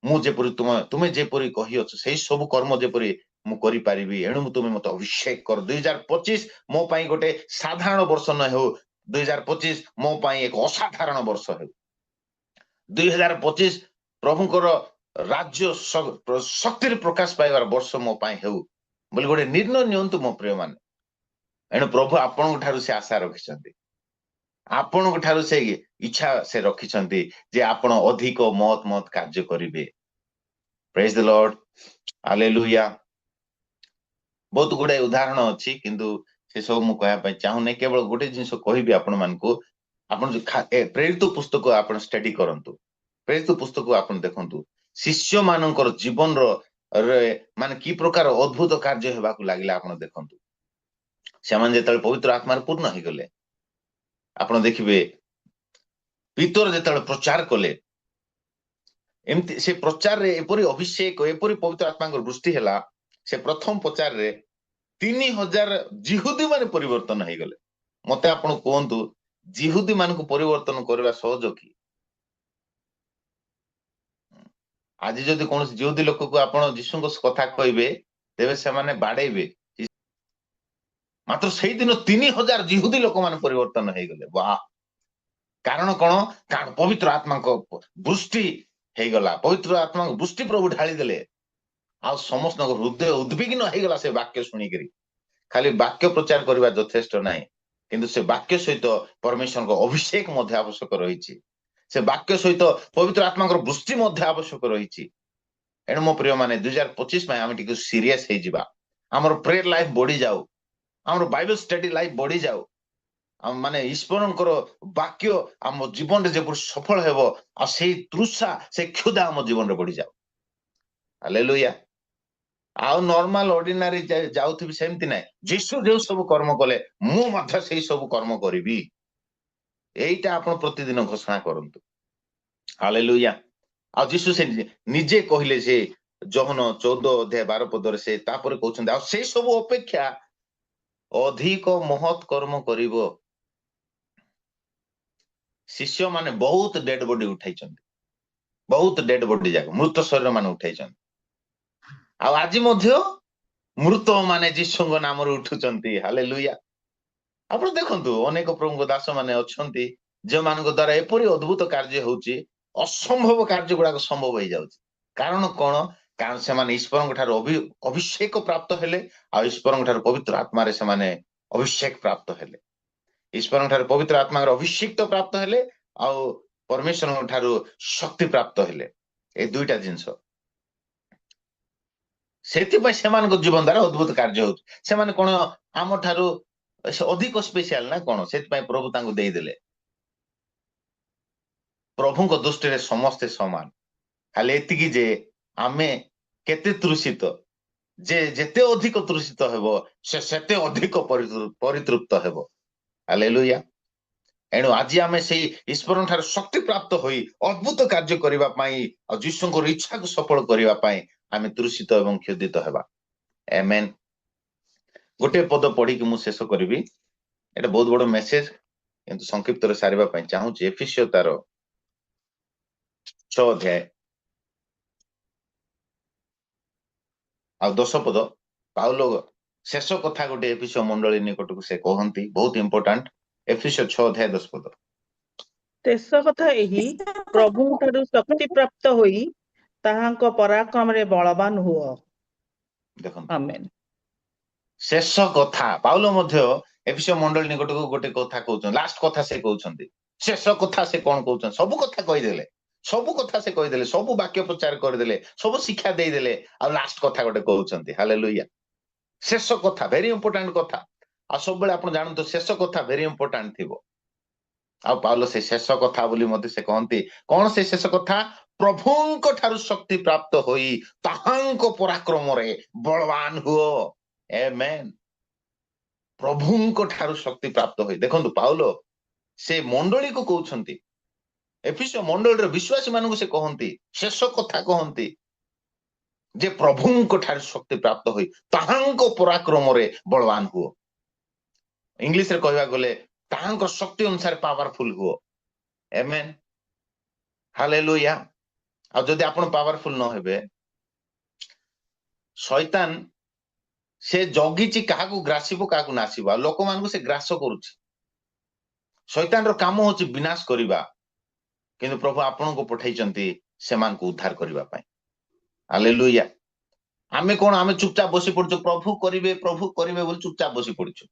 ମୁଁ ଯେପରି ତୁମେ ଯେପରି କହିଅଛ, ସେଇ ସବୁ କର୍ମ ଯେପରି ମୁଁ କରିପାରିବି, ଏଣୁ ମୁଁ ତୁମେ ମତେ ଅଭିଷେକ କର। 2025 ମୋ ପାଇଁ ଗୋଟେ ସାଧାରଣ ବର୍ଷ ନ ହେଉ। 2025 ମୋ ପାଇଁ ଏକ ଅସାଧାରଣ ବର୍ଷ ହେଉ। 2025 ପ୍ରଭୁଙ୍କର ରାଜ୍ୟ ଶକ୍ତିରେ ପ୍ରକାଶ ପାଇବାର ବର୍ଷ ମୋ ପାଇଁ ହେଉ ବୋଲି ଗୋଟେ ନିର୍ଣ୍ଣୟ ନିଅନ୍ତୁ ମୋ ପ୍ରିୟ ମାନେ। ଏଣୁ ପ୍ରଭୁ ଆପଣଙ୍କ ଠାରୁ ସେ ଆଶା ରଖିଛନ୍ତି, ଆପଣଙ୍କ ଠାରୁ ସେ ଇଚ୍ଛା ସେ ରଖିଛନ୍ତି ଯେ ଆପଣ ଅଧିକ ମହତ ମହତ କାର୍ଯ୍ୟ କରିବେ। Praise the Lord, hallelujah. ବହୁତ ଗୁଡାଏ ଉଦାହରଣ ଅଛି, କିନ୍ତୁ ସେ ସବୁ ମୁଁ କହିବା ପାଇଁ ଚାହୁଁନି। କେବଳ ଗୋଟେ ଜିନିଷ କହିବି ଆପଣ ମାନଙ୍କୁ। ଆପଣ ଯୋଉ ପ୍ରେରିତ ପୁସ୍ତକ ଆପଣ ଷ୍ଟଡି କରନ୍ତୁ, ପ୍ରେରିତ ପୁସ୍ତକ ଆପଣ ଦେଖନ୍ତୁ, ଶିଷ୍ୟ ମାନଙ୍କର ଜୀବନର ରେ ମାନେ କି ପ୍ରକାର ଅଦ୍ଭୁତ କାର୍ଯ୍ୟ ହେବାକୁ ଲାଗିଲା ଆପଣ ଦେଖନ୍ତୁ। ସେମାନେ ଯେତେବେଳେ ପବିତ୍ର ଆତ୍ମାରେ ପୂର୍ଣ୍ଣ ହେଇଗଲେ, ଆପଣ ଦେଖିବେ, ପିତର ଯେତେବେଳେ ପ୍ରଚାର କଲେ, ଏମିତି ସେ ପ୍ରଚାରରେ ଏପରି ଅଭିଷେକ, ଏପରି ପବିତ୍ର ଆତ୍ମାଙ୍କର ବୃଷ୍ଟି ହେଲା, ସେ ପ୍ରଥମ ପ୍ରଚାରରେ 3000 ଜିହୁଦୀ ମାନେ ପରିବର୍ତ୍ତନ ହେଇଗଲେ। ମତେ ଆପଣ କୁହନ୍ତୁ, ଜିହୁଦୀ ମାନଙ୍କୁ ପରିବର୍ତ୍ତନ କରିବା ସହଜ କି? ଆଜି ଯଦି କୌଣସି ଜିହୁଦୀ ଲୋକକୁ ଆପଣ ଯୀଶୁଙ୍କ କଥା କହିବେ, ତେବେ ସେମାନେ ବାଡେଇବେ। ମାତ୍ର ସେଇଦିନ 3000 ଯିହୁଦୀ ଲୋକମାନେ ପରିବର୍ତ୍ତନ ହେଇଗଲେ। ବାଃ! କାରଣ କଣ? କାରଣ ପବିତ୍ର ଆତ୍ମାଙ୍କ ବୃଷ୍ଟି ହେଇଗଲା। ପବିତ୍ର ଆତ୍ମାଙ୍କ ବୃଷ୍ଟି ପ୍ରଭୁ ଢାଳି ଦେଲେ, ଆଉ ସମସ୍ତଙ୍କ ହୃଦୟ ଉଦ୍ବିଗ୍ନ ହେଇଗଲା ସେ ବାକ୍ୟ ଶୁଣିକିରି। ଖାଲି ବାକ୍ୟ ପ୍ରଚାର କରିବା ଯଥେଷ୍ଟ ନାହିଁ, କିନ୍ତୁ ସେ ବାକ୍ୟ ସହିତ ପରମେଶ୍ୱରଙ୍କ ଅଭିଷେକ ମଧ୍ୟ ଆବଶ୍ୟକ ରହିଛି। ସେ ବାକ୍ୟ ସହିତ ପବିତ୍ର ଆତ୍ମାଙ୍କର ବୃଷ୍ଟି ମଧ୍ୟ ଆବଶ୍ୟକ ରହିଛି। ଏଣୁ ମୋ ପ୍ରିୟ ମାନେ, 2025 ପାଇଁ ଆମେ ଟିକେ ସିରିୟସ ହେଇଯିବା। ଆମର ପ୍ରେୟର ଲାଇଫ ବଢିଯାଉ, ଆମର ବାଇବଲ ଷ୍ଟଡି ଲାଇଫ ବଢିଯାଉ। ମାନେ ଈଶ୍ୱରଙ୍କର ବାକ୍ୟ ଆମ ଜୀବନରେ ଯେପରି ସଫଳ ହେବ, ଆଉ ସେଇ ତୃଷା, ସେ କ୍ଷୁଧା ଆମ ଜୀବନରେ ବଢିଯାଉ। ହାଲେଲୁୟା! ଆଉ ନର୍ମାଲ ଅର୍ଡିନାରୀ ଯାଉଥିବି, ସେମିତି ନାହିଁ। ଯୀଶୁ ଯୋଉ ସବୁ କର୍ମ କଲେ, ମୁଁ ମଧ୍ୟ ସେଇ ସବୁ କର୍ମ କରିବି। ଏଇଟା ଆପଣ ପ୍ରତିଦିନ ଘୋଷଣା କରନ୍ତୁ। ହାଲେଲୁୟା! ଆଉ ଯୀଶୁ ସେ ନିଜେ କହିଲେ ଯେ ଯୋହନ 14 ଅଧ୍ୟାୟ 12 ପଦରେ ସେ ତାପରେ କହୁଛନ୍ତି, ଆଉ ସେଇ ସବୁ ଅପେକ୍ଷା ଅଧିକ ମହତ୍ କର୍ମ କରିବ। ଶିଷ୍ୟମାନେ ବହୁତ ଡେଡ ବଡି ଉଠାଇଛନ୍ତି, ବହୁତ ଡେଡ ବଡି ଯାକ, ମୃତ ଶରୀର ମାନେ ଉଠାଇଛନ୍ତି। ଆଉ ଆଜି ମଧ୍ୟ ମୃତ ମାନେ ଯୀଶୁଙ୍କ ନାମରେ ଉଠୁଛନ୍ତି। ହାଲେଲୁୟା! ଆପଣ ଦେଖନ୍ତୁ, ଅନେକ ପ୍ରଭୁଙ୍କ ଦାସ ମାନେ ଅଛନ୍ତି, ଯେଉଁମାନଙ୍କ ଦ୍ଵାରା ଏପରି ଅଦ୍ଭୁତ କାର୍ଯ୍ୟ ହଉଛି, ଅସମ୍ଭବ କାର୍ଯ୍ୟ ଗୁଡାକ ସମ୍ଭବ ହେଇଯାଉଛି। କାରଣ କଣ? କାରଣ ସେମାନେ ଈଶ୍ୱରଙ୍କ ଠାରୁ ଅଭିଷେକ ପ୍ରାପ୍ତ ହେଲେ, ଆଉ ଈଶ୍ୱରଙ୍କ ଠାରୁ ପବିତ୍ର ଆତ୍ମାରେ ସେମାନେ ଅଭିଷେକ ପ୍ରାପ୍ତ ହେଲେ। ଈଶ୍ୱରଙ୍କ ଠାରୁ ପବିତ୍ର ଆତ୍ମାଙ୍କର ଅଭିଷିକ୍ତ ପ୍ରାପ୍ତ ହେଲେ, ଆଉ ପରମେଶ୍ୱରଙ୍କ ଠାରୁ ଶକ୍ତି ପ୍ରାପ୍ତ ହେଲେ। ଏ ଦୁଇଟା ଜିନିଷ। ସେଥିପାଇଁ ସେମାନଙ୍କ ଜୀବନ ଦ୍ୱାରା ଅଦ୍ଭୁତ କାର୍ଯ୍ୟ ହଉଛି। ସେମାନେ କଣ ଆମ ଠାରୁ ଅଧିକ ସ୍ପେଶିଆଲ ନା କଣ? ସେଥିପାଇଁ ପ୍ରଭୁ ତାଙ୍କୁ ଦେଇଦେଲେ? ପ୍ରଭୁଙ୍କ ଦୃଷ୍ଟିରେ ସମସ୍ତେ ସମାନ। ଖାଲି ଏତିକି ଯେ ଆମେ କେତେ ତୃଷିତ। ଯେ ଯେତେ ଅଧିକ ତୃଷିତ ହେବ, ସେ ସେତେ ଅଧିକ ପରିତୃପ୍ତ ହେବ। ହାଲେଲୁୟା! ଏଣୁ ଆଜି ଆମେ ସେଇ ଈଶ୍ୱରଙ୍କ ଠାରୁ ଶକ୍ତି ପ୍ରାପ୍ତ ହୋଇ ଅଦ୍ଭୁତ କାର୍ଯ୍ୟ କରିବା ପାଇଁ ଆଉ ଯୀଶୁଙ୍କର ଇଚ୍ଛାକୁ ସଫଳ କରିବା ପାଇଁ ଆମେ ତୃଷିତ ଏବଂ କ୍ଷୁଧିତ ହେବା। ଆମେନ୍। ଗୋଟେ ପଦ ପଢିକି ମୁଁ ଶେଷ କରିବି। ଏଇଟା ବହୁତ ବଡ ମେସେଜ, କିନ୍ତୁ ସଂକ୍ଷିପ୍ତରେ ସାରିବା ପାଇଁ ଚାହୁଁଛି। ଏଫିସିଓ ତାର 6 ଅଧ୍ୟାୟ ଆଉ 10 ପଦ। ପାଉଲ ଶେଷ କଥା ଗୋଟେ ଏଫିସିଓ ମଣ୍ଡଳୀ ନିକଟକୁ ସେ କହନ୍ତି, ବହୁତ ଇମ୍ପୋର୍ଟାଣ୍ଟ। ଏଫିସିଓ 6 ଅଧ୍ୟାୟ 10 ପଦ। ଶେଷ କଥା ଏହି, ପ୍ରଭୁଙ୍କଠାରୁ ଶକ୍ତି ପ୍ରାପ୍ତ ହୋଇ ତାହାଙ୍କ ପରାକ୍ରମରେ ବଳବାନ ହୁଅ। ଦେଖନ୍ତୁ। ଆମେନ୍। ଶେଷ କଥା, ପାଉଲ ମଧ୍ୟ ଏଫିସିଓ ମଣ୍ଡଳୀ ନିକଟକୁ ଗୋଟେ କଥା କହୁଛନ୍ତି। ଲାଷ୍ଟ କଥା ସେ କହୁଛନ୍ତି। ଶେଷ କଥା ସେ କଣ କହୁଛନ୍ତି? ସବୁ କଥା କହିଦେଲେ, ସବୁ କଥା ସେ କହିଦେଲେ, ସବୁ ବାକ୍ୟ ପ୍ରଚାର କରିଦେଲେ, ସବୁ ଶିକ୍ଷା ଦେଇଦେଲେ, ଆଉ ଲାଷ୍ଟ କଥା ଗୋଟେ କହୁଛନ୍ତି। ହାଲେଲୁୟା! ଶେଷ କଥା, ଭେରି ଇମ୍ପୋର୍ଟାଣ୍ଟ କଥା। ଆଉ ସବୁବେଳେ ଆପଣ ଜାଣନ୍ତୁ, ଶେଷ କଥା ଭେରି ଇମ୍ପୋର୍ଟାଣ୍ଟ ଥିବ। ଆଉ ପାଉଲ ସେ ଶେଷ କଥା ବୋଲି ମଧ୍ୟ ସେ କହନ୍ତି। କଣ ସେ ଶେଷ କଥା? ପ୍ରଭୁଙ୍କ ଠାରୁ ଶକ୍ତି ପ୍ରାପ୍ତ ହୋଇ ତାହାଙ୍କ ପରାକ୍ରମରେ ବଳବାନ ହୁଅ। ଆମେନ୍। ପ୍ରଭୁଙ୍କ ଠାରୁ ଶକ୍ତି ପ୍ରାପ୍ତ ହୋଇ। ଦେଖନ୍ତୁ, ପାଉଲ ସେ ମଣ୍ଡଳୀକୁ କହୁଛନ୍ତି, ଏଫିସ ମଣ୍ଡଳୀର ବିଶ୍ୱାସୀ ମାନଙ୍କୁ ସେ କହନ୍ତି, ଶେଷ କଥା କହନ୍ତି ଯେ ପ୍ରଭୁଙ୍କ ଠାରୁ ଶକ୍ତି ପ୍ରାପ୍ତ ହୋଇ ତାହାଙ୍କ ପରାକ୍ରମରେ ବଳବାନ ହୁଅ। ଇଂଲିଶରେ କହିବାକୁ ଗଲେ, ତାହାଙ୍କ ଶକ୍ତି ଅନୁସାରେ ପାୱାରଫୁଲ ହୁଅ। ଆମେନ୍, ହାଲେଲୁୟା। ଆଉ ଯଦି ଆପଣ ପାୱାରଫୁଲ ନ ହେବେ, ଶୈତାନ ସେ ଜଗିଛି କାହାକୁ ଗ୍ରାସିବ, କାହାକୁ ନାଶିବ। ଆଉ ଲୋକମାନଙ୍କୁ ସେ ଗ୍ରାସ କରୁଛି। ଶୈତାନର କାମ ହଉଛି ବିନାଶ କରିବା, କିନ୍ତୁ ପ୍ରଭୁ ଆପଣଙ୍କୁ ପଠେଇଛନ୍ତି ସେମାନଙ୍କୁ ଉଦ୍ଧାର କରିବା ପାଇଁ। ହାଲେଲୁୟା! ଆମେ କଣ, ଆମେ ଚୁପଚାପ ବସି ପଡୁଛୁ। ପ୍ରଭୁ କରିବେ, ପ୍ରଭୁ କରିବେ ବୋଲି ଚୁପଚାପ ବସି ପଡୁଛୁ।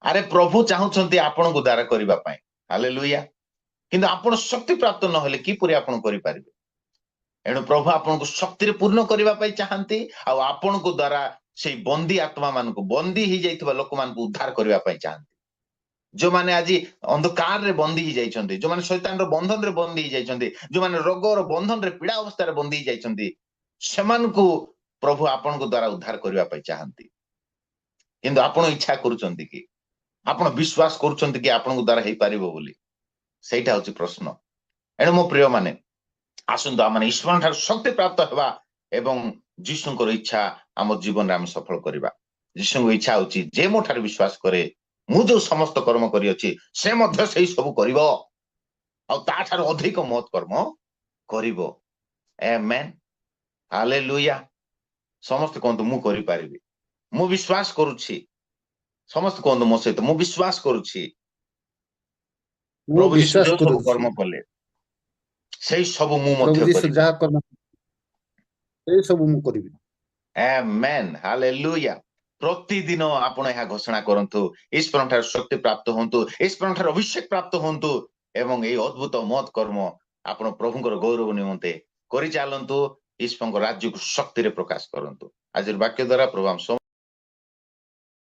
ଆରେ, ପ୍ରଭୁ ଚାହୁଁଛନ୍ତି ଆପଣଙ୍କୁ ଉଦ୍ଧାର କରିବା ପାଇଁ। ହାଲେଲୁୟା! କିନ୍ତୁ ଆପଣ ଶକ୍ତି ପ୍ରାପ୍ତ ନହେଲେ କିପରି ଆପଣ କରିପାରିବେ? ଏଣୁ ପ୍ରଭୁ ଆପଣଙ୍କୁ ଶକ୍ତିରେ ପୂର୍ଣ୍ଣ କରିବା ପାଇଁ ଚାହାନ୍ତି, ଆଉ ଆପଣଙ୍କ ଦ୍ଵାରା ସେଇ ବନ୍ଦୀ ଆତ୍ମା ମାନଙ୍କୁ, ବନ୍ଦୀ ହେଇଯାଇଥିବା ଲୋକମାନଙ୍କୁ ଉଦ୍ଧାର କରିବା ପାଇଁ ଚାହାନ୍ତି। ଯୋଉମାନେ ଆଜି ଅନ୍ଧକାରରେ ବନ୍ଦୀ ହେଇଯାଇଛନ୍ତି, ଯୋଉମାନେ ଶୈତାନର ବନ୍ଧନରେ ବନ୍ଦୀ ହେଇଯାଇଛନ୍ତି, ଯୋଉମାନେ ରୋଗର ବନ୍ଧନରେ, ପୀଡା ଅବସ୍ଥାରେ ବନ୍ଦୀ ହେଇଯାଇଛନ୍ତି, ସେମାନଙ୍କୁ ପ୍ରଭୁ ଆପଣଙ୍କ ଦ୍ଵାରା ଉଦ୍ଧାର କରିବା ପାଇଁ ଚାହାନ୍ତି। କିନ୍ତୁ ଆପଣ ଇଚ୍ଛା କରୁଛନ୍ତି କି? ଆପଣ ବିଶ୍ୱାସ କରୁଛନ୍ତି କି ଆପଣଙ୍କ ଦ୍ଵାରା ହେଇପାରିବ ବୋଲି? ସେଇଟା ହଉଛି ପ୍ରଶ୍ନ। ଏଣୁ ମୋ ପ୍ରିୟ ମାନେ, ଆସନ୍ତୁ ଆମେ ଈଶ୍ୱରଙ୍କ ଠାରୁ ଶକ୍ତି ପ୍ରାପ୍ତ ହେବା ଏବଂ ଯୀଶୁଙ୍କର ଇଚ୍ଛା ଆମ ଜୀବନରେ ଆମେ ସଫଳ କରିବା। ଯୀଶୁଙ୍କ ଇଚ୍ଛା ହଉଛି, ଯେ ମୋ ଠାରୁ ବିଶ୍ୱାସ କରେ, ମୁଁ ଯୋଉ ସମସ୍ତ କର୍ମ କରିଅଛି, ସେ ମଧ୍ୟ ସେଇ ସବୁ କରିବ, ଆଉ ତାଠାରୁ ଅଧିକ ମହତ୍ କର୍ମ କରିବ। ଆମେନ୍, ହାଲେଲୁୟା। ସମସ୍ତେ କୁହନ୍ତୁ, ମୁଁ କରିପାରିବି। ମୁଁ ବିଶ୍ୱାସ କରୁଛି। ସମସ୍ତେ କୁହନ୍ତୁ ମୋ ସହିତ, ମୁଁ ବିଶ୍ୱାସ କରୁଛି, ମୁଁ ପ୍ରଭୁ ଯୀଶୁ ବିଶ୍ୱାସ ଯେଉଁ ସବୁ କରୁଛି, କର୍ମ କଲେ, ସେଇ ସବୁ ମୁଁ ପ୍ରଭୁ ମଧ୍ୟ ଯୀଶୁ କରିବି। ଯାହା କର୍ମ, ସେଇ ସବୁ ମୁଁ କରିବି। Amen. Hallelujah. ପ୍ରତିଦିନ ଆପଣ ଏହା ଘୋଷଣା କରନ୍ତୁ। ଈଶ୍ୱରଙ୍କ ଠାରୁ ଶକ୍ତି ପ୍ରାପ୍ତ ହୁଅନ୍ତୁ, ଈଶ୍ୱରଙ୍କ ଠାରୁ ଅଭିଷେକ ପ୍ରାପ୍ତ ହୁଅନ୍ତୁ ଏବଂ ଏଇ ଅଦ୍ଭୁତ ମହତ୍ କର୍ମ ଆପଣ ପ୍ରଭୁଙ୍କର ଗୌରବ ନିମନ୍ତେ କରିଚାଲନ୍ତୁ। ଈଶ୍ୱରଙ୍କ ରାଜ୍ୟକୁ ଶକ୍ତିରେ ପ୍ରକାଶ କରନ୍ତୁ। ଆଜିର ବାକ୍ୟ ଦ୍ୱାରା ପ୍ରଭୁ ଆମ